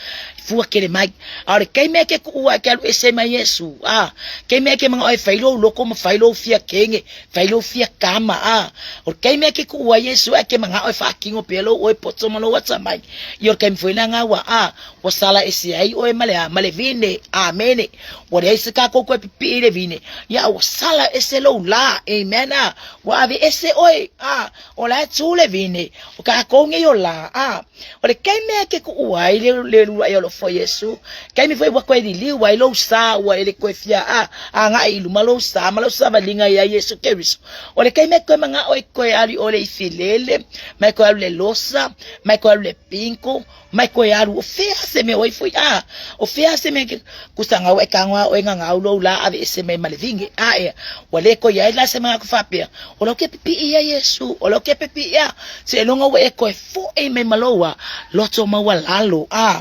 Fua kele mai. A o le taimi e ke kuʻu ai ke alu ese mai Iesu. A. Taimi e ke manaʻo e fai lou loko ma fai lou fia kenge, fai lou fia kama. A. O le taimi e ke kuʻu ai Iesu ae ke manaʻo e faakino pea lou oe poto ma lou atamai. Ia o le taimi foi lena ua a ua sala ese ai oe ma le a ma le vine. Amene. Ua leai se kakou koe pipiʻi i le vine. Ia ua sala ese lou la. Amen. A. Ua ave ese oe, a, o la e tu le vine, o kakou nei o la, a, o le taimi e ke kuu ai le, le lua e alofa o Iesu, taimi foi ua koe liliu ai lou sa, ua ele koe fia, a, agaʻi i luma lou sa, ma lou savaliga ia Iesu Keriso. O le taimi e koe manaʻo e koe alu i o le ifilele, ma e koe alu le losa, ma e koe alu le pinko, Mai koe alu, o fea se mea oi foi, a, o fea se mea ke, kusa ngau e kangoa oe nga ngau lou la ave ese mai ma le vinge, a ea, ua le koe ai la se mga ku faapea, o lau ke pipiʻi ia Iesu, o lau ke pipiʻi a, se longa ua e koe foʻi mai ma lou a, loto maualalo, a,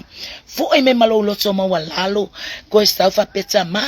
foʻi mai ma lou loto maualalo, koe sau faapea ma,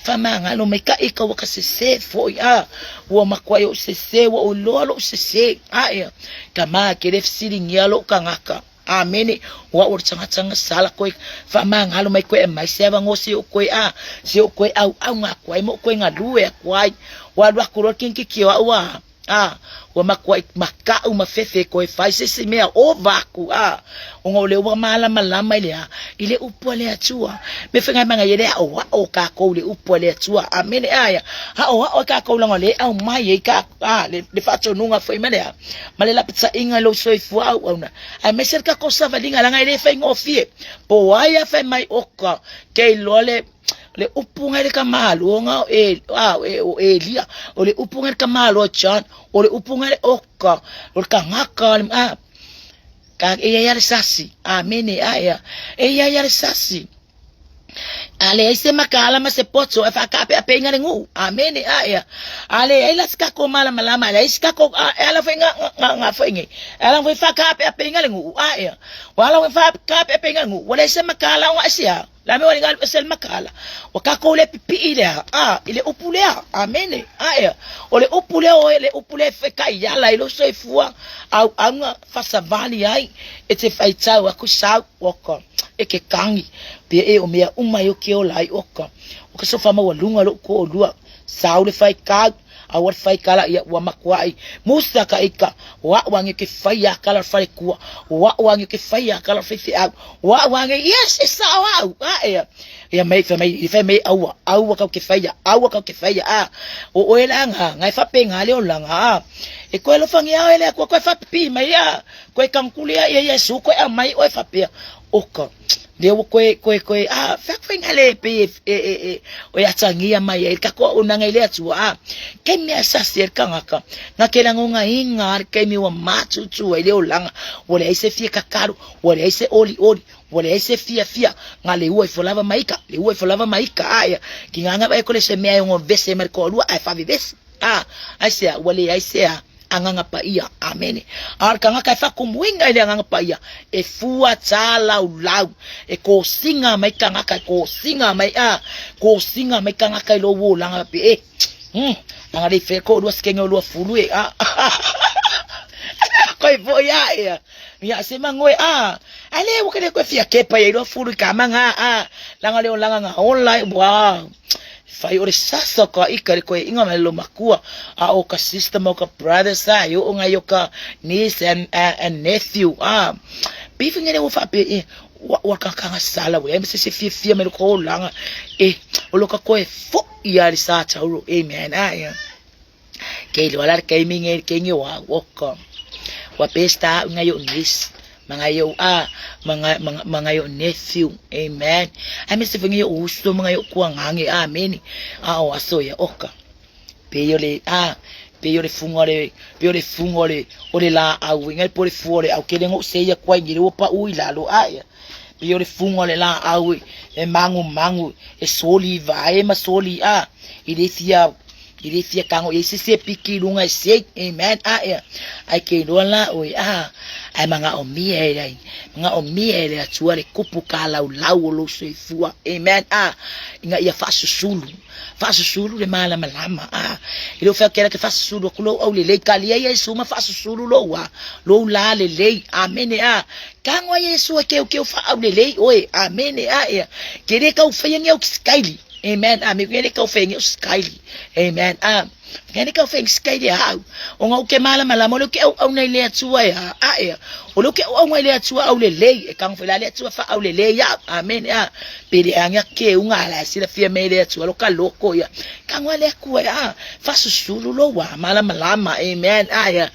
faamagalo maikaʻi ka ua ka sese foʻi, a, ua makuaʻi oʻu sese, ua ou loa loʻu sese, a ea, ka ma ke le fesiligia loʻu kangaka. Amene. O a'u o le tagata gasala koe faamagalo mai koe aumai se avanoa se o koe a se o koe auauna atu ai ma ou koe galue atu ai. Ua alu atu loa le kinikiki o a'u a a ua matuai makaʻu ma fefe e koe fai se isi mea ova aku a ona o lea ua malamalama i le a i le upu a le Atua. Mea foi ngai e le aʻoaʻo o kākou i le upu a le Atua. Amene a ia aʻoaʻo e kākou leaga o lea e aumai ai ka a le, le faatonuga foi ma le a ma le lapataiga i lou soifua auauna aemaise le tatou savaliga leaga e le faigofie. Po o ai a fai mai oka ke iloa le le upu ngai le kamālo nga o e a e o Elia o le upu ngai le kamālo a John o le upu ngai le oka o le kangaka le a ka e ia le sasi. Amene a ia e ia ia le sasi. A leai se makaala ma se poto e faakaapeapeiga le nuu. Amene a ia. A leai la se tatou malamalama, a leai se tatou e ala foi nga nga nga foi nge. E ala foi faakaapeapeiga le nuu. A ia. Ua ala foi faakaapeapeiga le nuu. Ua leai se makaala ona e se a. La mea ua galu ese le makaala. Ua tatou le pipii lea, a, i le upu lea. Amene. A ia. O le upu lea oe, le upu lea e taiala ai lou soifua auauna faasavali ai e te faitau aku sau oka e ke kagi pea e o mea uma ai o ke ola ai oka o ka sofa maualuga lou toalua sau le faikau aua le faikala ia ua makuai musa ka ika o a'u age ke fai a kala falekua o a'u age ke fai a kala faifeau o a'u age yes e sao a'u a ea ia mai fai mai fai mai aua aua kau ke faia aua kau ke faia a o oe la nga ngai faapega le olaga a e koe alofagia oe le Atua koe faapipii mai a koe kagukuli a ia Iesu koe aumai oe faapea oka lea ua koe koe koe a fea koe nga le pe e e e e o e atagia mai ai le tatou auaunaga i le Atua a kei mea e sasi ai le tagata nga ke lagogaiga a le taimi ua matutu ai le olaga ua leai se fia kakalu ua leai se olioli ua leai se fiafia nga le ua ifo lava ma ika le ua ifo lava ma ika a ia ki nganga vae kole se mea e ongo vese mai le toalua ae faavevesi a aisea ua leai se a Agaga Paia. Amene. A o le tagata e faatumuina i le Agaga Paia, e fua talaulau, e kosiga mai tagata, e kosiga mai, a, kosiga mai tagata i lou olaga pe e. Aga le fea ko lua sikenge o lua fulu e, a. Koe foi a ea. Ia se mangoe, a. Ai le ua kele koe fia kepa ia i lua fulu i ka manga, a. Langa le olaga nga ola, wow. Fai o le sasa o ka ika le koe inga mai lo makua a o ka sister ma o ka brother sa i o ngai o ka niece and, and nephew a bifi ngene ua faapea e ua ua ka kanga sala ua se se fia fia mai lo ko langa e o lo ka koe fo ia le sa tauro amen a ia Kei loa la le taimi nei le taimi o au oka ua pesta au ngai o'u niece ma ngai o'u a ma ma ngai o'u nephew amen aemaise foi ngai o'u uso ma ngai o'u kuagage amene a o aso ia oka pei o le a pei o le fuga o le pei o le fuga o le o le laau ngai po o le fua o le au kele goʻu seia koai nei le ua paʻu i lalo a ia pei o le fuga o le laau e magumagu e soli i vae ma soli a i le fia I le fia kago i ai se se piki i luga e sei, amen, a ea, ai ke iloa la oe, a, ae manaomia e ai, manaomia e le Atua le kupu kalaulau o lou soifua, amen, a, ina ia faasusulu, faasusulu le malamalama, a, e le o fai atu kela ke faasusulu atu lou aulelei, kalia Iesu ma faasusulu lou a, lou la lelei, amene, a, kago ai Iesu e keukeu faaaulelei oe, amene, a ea, ke le tau faia ni au kisikaili. Amen. Amen. Ngene kau whengi o skaili. Amen. Ngene kau whengi skaili au. O ngau ke malama lama o ke au au nei le atua e a a e. O le ke au au nei le atua au le lei e kang whela le atua fa au le lei ya. Amen. A. Pele anga ke unga la sila fia me le atua lo ka loko ya. Kang wa le akua ya. Fa susulu lo wa malama lama. Amen. A ya.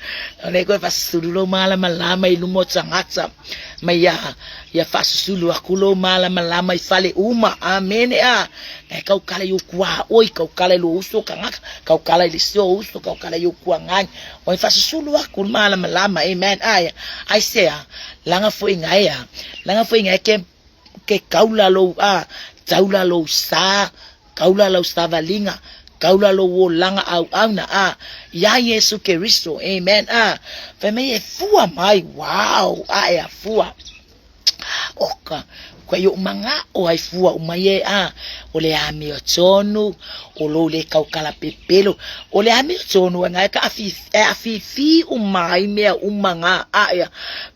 O le koe fa susulu lo malama lama i lumo tangata. Mai ia, ia faasusulu aku lou malamalama i fale uma. Amene a. E kaukala i ou kuaoi, kaukala i lou uso kangaka, kaukala i le isi ou uso, kaukala i ou kuagagi. Oi faasusulu aku le malamalama. Amen. Aia, aisea, laga foi ngai a, laga foi ngai ke, ke kaula lou a, taula lou sa, Kaula lau savaliga, kaula lou olaga auauna, a, iā Iesu Keriso, amen, a, fai mai e fua mai, wow, a e a fua, oka, Kua i ou maga'o ai fua uma ia e a, o le amiotonu, o lou le taukala pepelo, o le amiotonu e gae ka afi, e afifi uma ai mea uma ga a ea.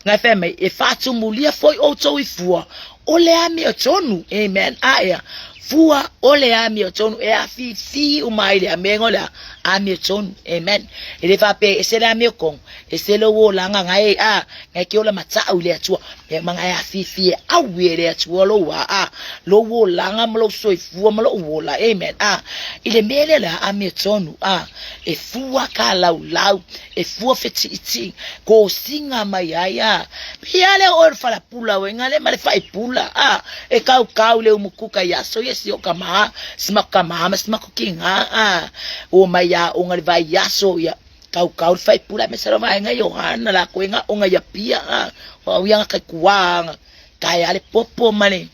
Gae fai mai, e faatumulia foi outou i fua, o le amiotonu, amen, a ea. Fua o le amiotonu, e afifi uma ai le amega o le amiotonu, amen. E le faapea e ese le amiokogo, ese lou olaga gae a, gae ke ola mata'u i le Atua. Mea uma e afifi e aui e le Atua lou a, lou olaga ma lou soifua ma lou ola, amen, a. I le mea lea o le a amiotonu, a, e fua ka laulau, e fua fetiʻitiʻi, kosiga mai ai, a. Pei a lea o oe o le falapula oe nga le ma le faipula, a, e kaukau le umukuka i aso ia si o ka ma, si mako ka ma ma si mako kiga, a. Ua mai aoga le vaiaso ia. Kaukau le faipula me sala vaenga i Ohana la koe nga onga ia pia a o au ia kai kuanga kai ale popo male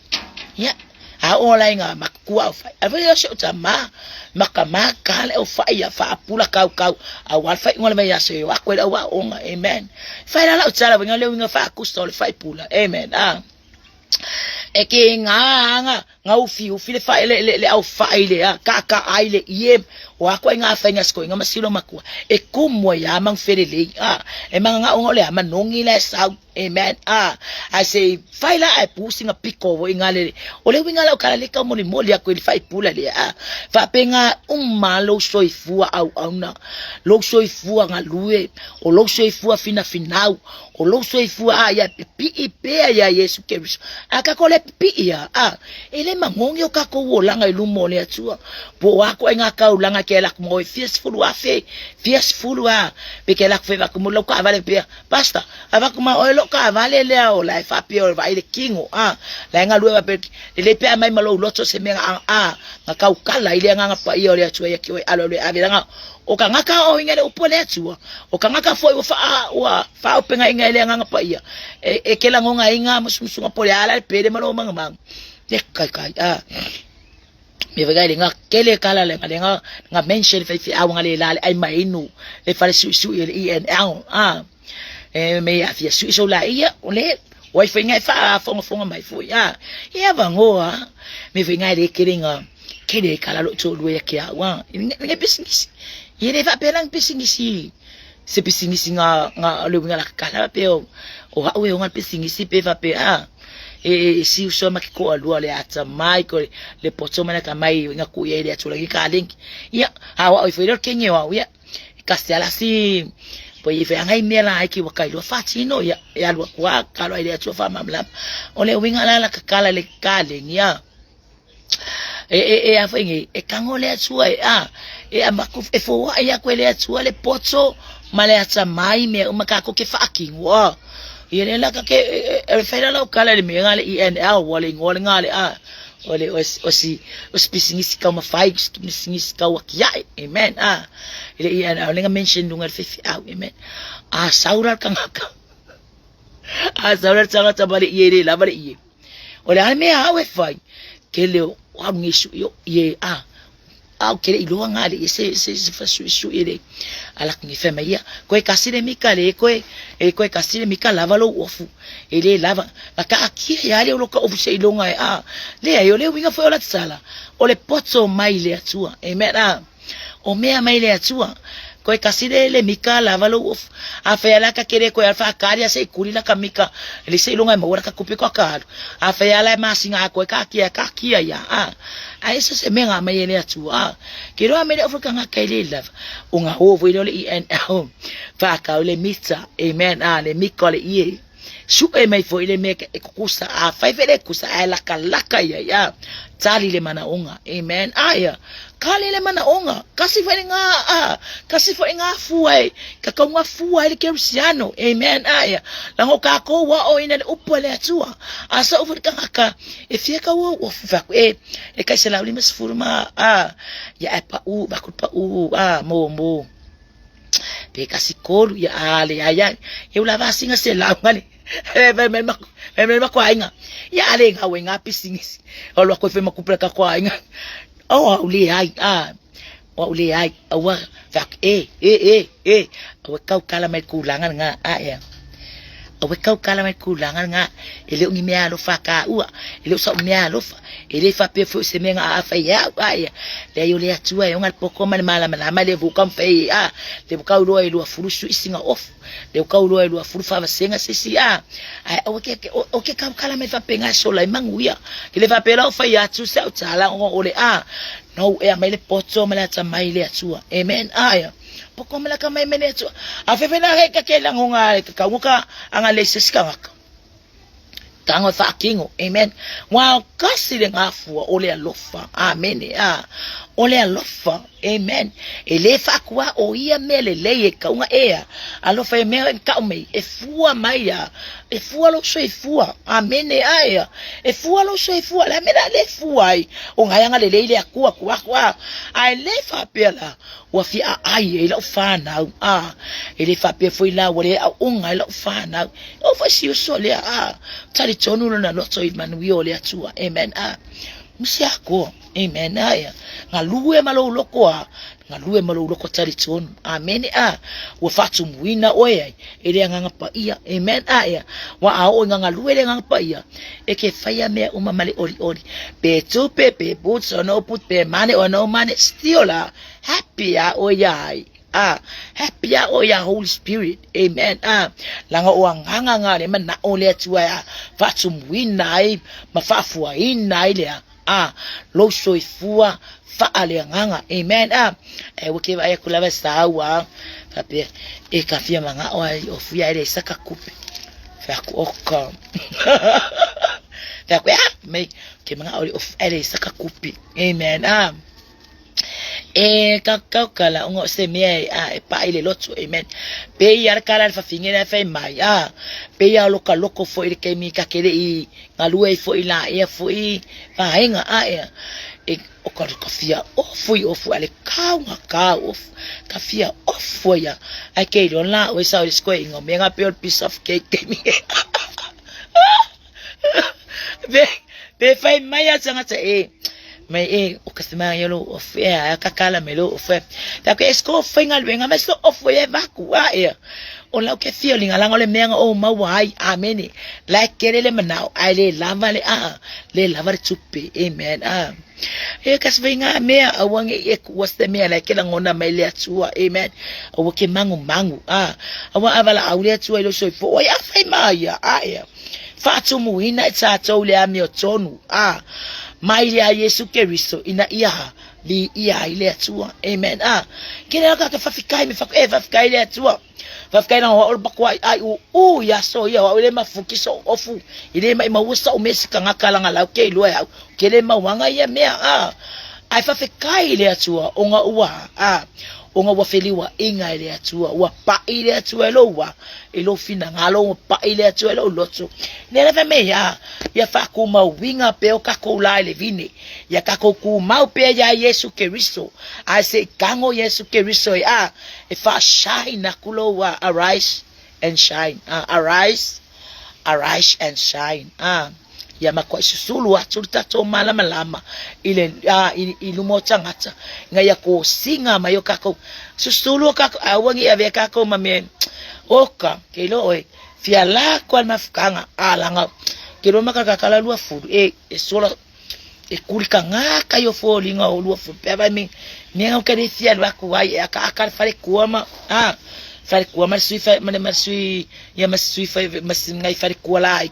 ia a o la inga makua au fai a vai se o ma maka ma kale o fai ia fa pula kau kau a wa fai ngola mai ase o akwe la wa onga amen fai la la o tsala winga le winga fa kusto le fai pula amen a e ke ngā anga ngā ufi ufi le whae le, le, le au whae le a ka ka ai le ie o ako ai ngā whainga sko inga masilo makua e kumu ai a mang fere le a e manga ngā onga le a manongi le sau amen a I say whai la ai pusi nga piko wo inga le o le winga la o kala le ka moli moli ako i le whai pula le a whape ngā uma lou soifua au auna lou soifua ngā lue o lou soifua fina finau O lou soifua a ia pipiʻi pea iā Iesu Keriso. A kākou le pipiʻi a, a, e le magogi o kākou olaga i luma o le Atua. Po o a koʻe ngā kaulaga ke ala aku ma oe fia 10,000, fia sefulu a, pe ke ala aku fe aku mo lau kaʻawale pea. Pastor, avaku ma oe lou kaʻawale lea o la e faapea o vaai le kino, a, la e galue faapea, lelei pea aumai ma lou loto se mea a, a, ga kaukala i le Agaga Paia o le Atua ia ki oe alualu e ave laga O ka ngaka o inga le upu a le Atua, o ka ngaka foi ua faa, ua faaopegaina e le Agaga Paia, e, e ke lagoga inga musumusuga po le ala le pele ma lo mangamanga. Le kai kai, a. Me vai le nga kele kala le nga le nga nga mention fai fi au nga le la le ai mai inu le fale sui sui le ENL a e me a fia sui so la ia o le wai fai ngai fa fonga fonga mai foi a ia vangoa me fai ngai le kele nga Kele ka lalo tso lue ya ke au a. Nge pisinisi. Ye le fa pela pisinisi. Se pisinisi nga nga le winga la kala pe o o ha o nga pisinisi pe fa pe a. E e si uso ma ke ko alua le ata mai ko le potso mana ka mai nga ku ye le atula ki ka link. Ya ha wa o fo le kenye wa ya. Ka se ala si po i fe ngai mea la ai ki wa kai lua fa tino ya ya lua kwa ka lo ile atua fa mamla. O le winga la la ka kala le ka le ya. E, e, e a foi e kango le Atua e a, e a maku, e foaʻi aku e le Atua le poto ma le atamai mea uma kākou ke faakino a. Ia le laka ke, e, e, e whai lau kala le mea ngā le ENL, wa le ingoa le ngā le a, o le, o, o si, o si pisingisi kau mawhai, si pisingisi kau akiae, amen, a. I le ENL, lenga mention lunga le whiwhi au, amen. A saura kangaka. A saura tangata ma le ie le lava le ie. O le a le mea au e fai, ke leo o au nei sui o ie a au ke le iloa ngā le se se se fa sui sui le ala ngi fe mai ia koe kasi le mika le koe e koe kasi le mika lava lou ofu e le lava na ka akia ia le o ka ofu se ilonga e a le ai o le winga foi o la tsala o le poto mai le Atua amen a O mea mai le Atua, koe kasi le le mika lava lou ofu. A whea la ka kere koe a whakaari a se i kuri la ka mika, le se ilonga e maua la ka kupi ko ka alu. A whea la e masinga a koe ka kia, ka kia ia, a. A esa se mea ngā mai e le Atua, a. Ke roa me le ofu ka ngā kei le lava. O ngā ovu i le ENL, whakau le mita, amen, a, le mika le ie. Suʻe mai foi le mea e kukusa, a fai foi le kusa, ae lakalaka ia ia. Tali le manaoga. Amen. Aia. Kali le manaoga. Kasi foi le ngā, a, kasi foi ngā fua e, ka kau ngā fua e le Kerisiano. Amen. Aia. Lango kākou wa o ina le upu a le Atua. A sa ufu le kangaka, e fia kau o, ua fufa aku e, e kai se lau 50 ma, a, ia e pa u, baku pa u, a, mo, mo. Pe kasi kolu ia a le ai ai. E ula vasinga se lau ngale. E ve me maku, ve me maku ainga. Ia ale ngā we ngā pisingisi. O lua koe whe maku pela ka koa ainga. O au le ai, a. O au le ai, aua, whak, e, e, e, e. Aua kau kala mai kūlanga ngā, a ea. Aua e tautala mai tulaga lena, e le o ni mea alofa a taua, e le o sau mea alofa, e le faapea foi o se mea na aafa i au, a ia, leai o le Atua e ona le poto ma le malamalama le ua taumafai ai, a, le ua tau loa e 20 suisi na ofu, le ua tau loa e 20 faavasega se isi, a, ae aua ke, o ke tautala mai faapena e sola ai manuia. E le faapea la o fai atu se au tala ona o le a, nou e aumai le poto ma le atamai i le Atua. Amen. A ia. Poko me laka mai mene atu. A fefe na he ka ke lango nga ka kaunga ka anga le se skangaka. Tango e whaakingo. Amen. Wa kasi le ngafua o le alofa. Amen. A. O le alofa. Amen. E le whaakua o ia mea le lei e kaunga ea. Alofa e mea e kau mei. E fua mai a. E fua lou soifua. Amene. Ae. E fua lou soifua. Le a mea le fua ai. O ngai anga le lei le akua kua kua. Ae le whaapea la. Ua fia aai ai lau fanau, a e le faapea foi la ua le aoga ai lau fanau. E oo foi si uso lea, a talitonu lona loto i manuia o le Atua. Amen. A misi akoa. Amen. A ia galue ma lou loko, a galue ma lou loko talitonu. Amene. A ua faatumuina oe ai e le Agaga Paia. Amen. A ia ua a oo i nga galue le Agaga Paia e ke whaia mea uma ma le olioli. Pe tupe, pe boots or no boots, pe money or no money, still a happy a oe ia ai. A happy a oe ia Holy Spirit. Amen. A langa o agaga nga le manao le Atua a faatumuina ai ma faafuaina ai lea. A lou soifua faaleagaga. Amen. A e ua ke vaai atu lava sa ua faapea e ka fia mangao ai o fuia ele saka kupe. Fai aku oka. Fai aku ah mei ke mangao le ofu ele saka kupe. Amen. A e ka kau kala onga o se mea e a e paʻa i le loto. Amen. Pe ia le kala le fafine le fai mai. A pe ia loka loko foi le keimi ka kele i galue ai foi laia foi vaega ae e o ka ka fia ofu i ofu a le kau nga kau ofu ka fia ofu ia ai ke iloa la oe sa o le sikoe inga mea nga pe o le piece of cake ke mi pe pe fai mai a tagata e mai e o ka se mai lo ofu e a ka kala me lo ofu e ta ke esko fai galuega ma so ofu e vaku a e O lau ke fia linga langa o le mea nga o maua ai. Amene. La e kele le manao, ae le lava le aa, le lava le tupe. Amen. Ah. E ka se ngā mea, aua nge i e kuua se mea la e ke langona mai le Atua. Amen. Aua ke mangu mangu. Ah. Aua avala au le Atua i lo soifua. Oi a whai maia. Ae. Whaatumuina e tātou le amio tonu. Ah. Mai le a Yesu Keriso ina ia Vi ia ai le Atua. Amen. Ah, ke lea ka ke whawhikai me whaku, e whawhikai le Atua. Whawhikai na hoa ora pakoa ai u u ia so ia hoa le mafuki so ofu. I le mai maua sa o mesi ka ngaka langa lau ke ilua au. Ke le mauanga ia mea. Ah, ai whawhikai le Atua o nga ua. Ah, o nga ua feliua inga e le Atua. Ua paʻi le Atua e lo ua. E lo finagalo ua paʻi le Atua e lo loto. Le lava me ia, ia whakumauinga pe o kakou la e le vine. Ia kakou kumau pea iā Iesu Keriso, ae se i kago Iesu Keriso e a, e faashine aku lou a, arise and shine, a, arise, arise and shine, a. Ia makuaʻi susulu atu le tatou malamalama i le, a, i, i luma o tagata, ina ia kosiga mai o kakou, susulu o kakou, aua ne i avea kakou ma mea, oka, ke iloa oe, fia lako a le mafukaga, a laga, ke iloa makakakala 20, e, e sola e kuli ka ngā kai o fōlinga o 20 pea vai me mea o kere fia alu aku ai e aka aka le fale kua ma a fale kua ma le sui fa ma le ma sui ia ma sui fa ma ngai fale kua la ai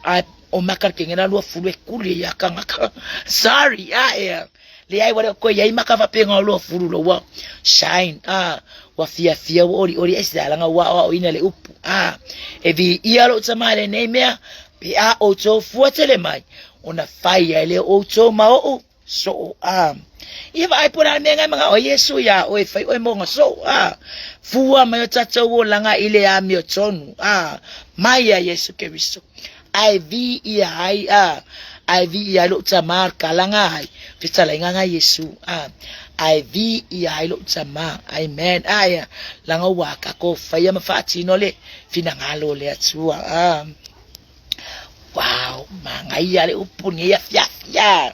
a o maka ke ngena 20 e kuli ia ka ngaka sorry a e leai ua le o koe iai maka faapega o 20 lo ua shine a ua fiafia ua olioli e se alaga ua aoaoina le upu a e viia lou tama i lenei mea pe a outou fua tele mai ona fai ai lea o outou ma oʻu soo a ia vaai po o le a le mea ngai manao ai Iesu iā oe e fai oe mo ona soo a fua mai o tatou olaga i le amiotonu a mai ia Iesu Keriso ae viia ai a ae viia ai lou tama kalaga ai fetalaiga ga Iesu a ae viia ai lou tama. Amen. Ae laga ua kakou faia ma faatino le finagalo o le Atua. A wow, manaia le upu lenei afiafi. A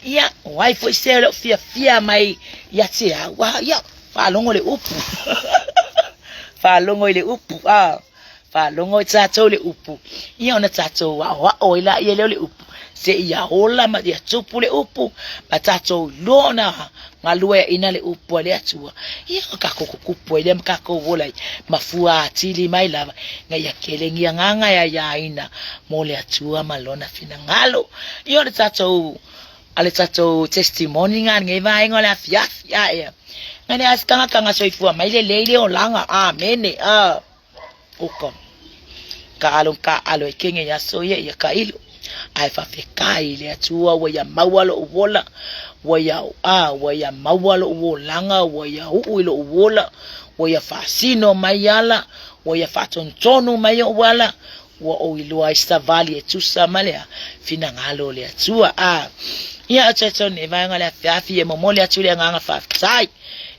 ia, o ai foi se o leo fiafia mai ia te au. A ia, faalogo le upu. Faalogo i le upu. A. Faalogo i tatou le upu, ia ona tatou aoao ai laia lea o le upu, seia ola ma ia tupu le upu, ma tatou iloa ona galueaiina le upu a le Atua. Ia ona tatou tutupu ai lea ma tatou ola ai, ma fua atili mai lava, ina ia tele ni agaga e aiaina mo le Atua ma Lona finagalo. Ia o le tatou a le tatou testimony nga lenei vaega o le afiafi ae na le asi tagata soifua mai lelei le olaga amene a oka ka alo ka alo e kenge ia so ia ia ka ilo ae faafetai i le Atua ua ia maua lou ola ua ia a ua ia maua lou olaga ua ia uu i lou ola ua ia faasino mai ala ua ia faatonutonu mai ou ala ua ou iloa ai savali e tusa ma le finagalo o le Atua. A ia o talitonu nei vaega o le afiafi e momoli atu le agaga faafetai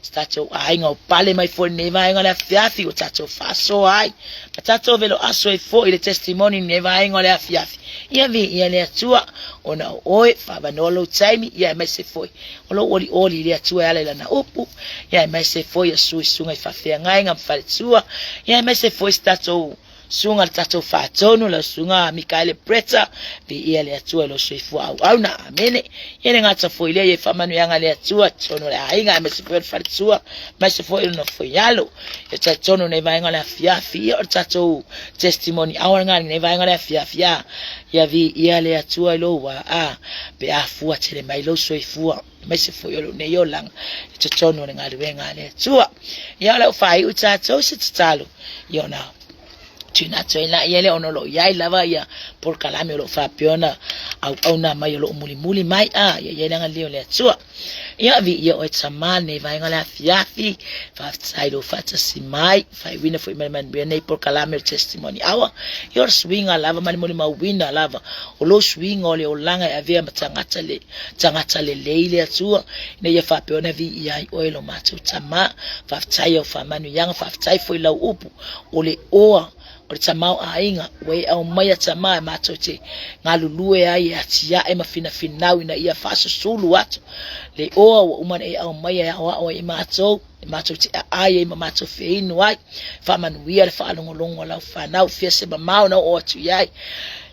se tatou aiga o pale mai foi lenei vaega o le afiafi ua tatou faasoa ai ma tatou velo aso ai foi le testimony lenei vaega o le afiafi. Ia viia le Atua ona o oe faavanoa lou taimi ia aemaise foi o lou olioli i le Atua e ala i lana upu ia aemaise foi o sui susuga i faafeagaiga ma faletua ia aemaise foi se tatou Susuga le tatou faatonu, lau susuga Mikaele Bretta, viia le Atua i lou soifua auauna. Amene. Ia le gata foi lea, ia faamanuiaga le Atua, totonu o le aiga, aemaise foi o le faletua, aemaise foi o le nofoialo. Ia talitonu nei vaega o le afiafi, ia o le tatou testimony hour nga nei vaega o le afiafi, ia, ia viia le Atua i lou a, pe a fua tele mai lou soifua. Aemaise foi o lou nei olaga i totonu o le galuega a le Atua. Ia o lau faaiu tatou se tatalo, ia ona tuuina atu ai laia lea ona o lo o i ai lava ia polokalame o lo o faapea ona auauna mai o lo o mulimuli mai a ia i ai le agalelei o le Atua. Ia viia oe Tama lenei vaega o le afiafi, faafetai lou faatasi mai, faaiuina foi ma le manuia nei polokalame o le Testimony Hour. Ia o le suiga lava ma le molimauina lava o lou suiga o le olaga e avea ma tagata le tagata lelei le Atua, ina ia faapea ona viia ai oe lo matou Tama. Faafetai au faamanuiaga, faafetai foi lau upu o le oa o le tamaoaiga ua e aumaia Tama e matou te galulue ai e atiae ma finafinau ina ia faasusulu atu le oa ua uma ona e aumaia e aoao ai i matou, e matou te aai ai ma matou feinu ai. Faamanuia le faalogologo a lau fanau, fia se mamao na oo atu i ai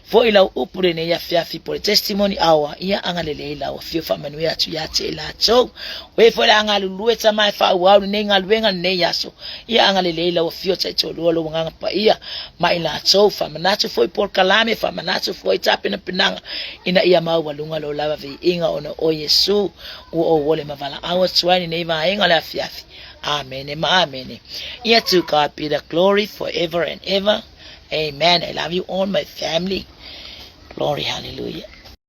foi lau upu lenei afiafi po le testimony hour, ia agalelei lau afio faamanuia atu ia te i latou. O e foi le a galulue Tama e faaauau lenei galuega lenei aso, ia agalelei lau afio taitoalua lou agaga paia ma i latou. Faamanatu foi polokalame, faamanatu foi tapenapenaga ina ia maualuga lou lava viiga ona o Iesu ua ou ole ma valaau atu ai lenei vaega o le afiafi. Amene ma amene. Ia to God be the glory forever and ever. Amen. I love you all, my family. Glory, hallelujah.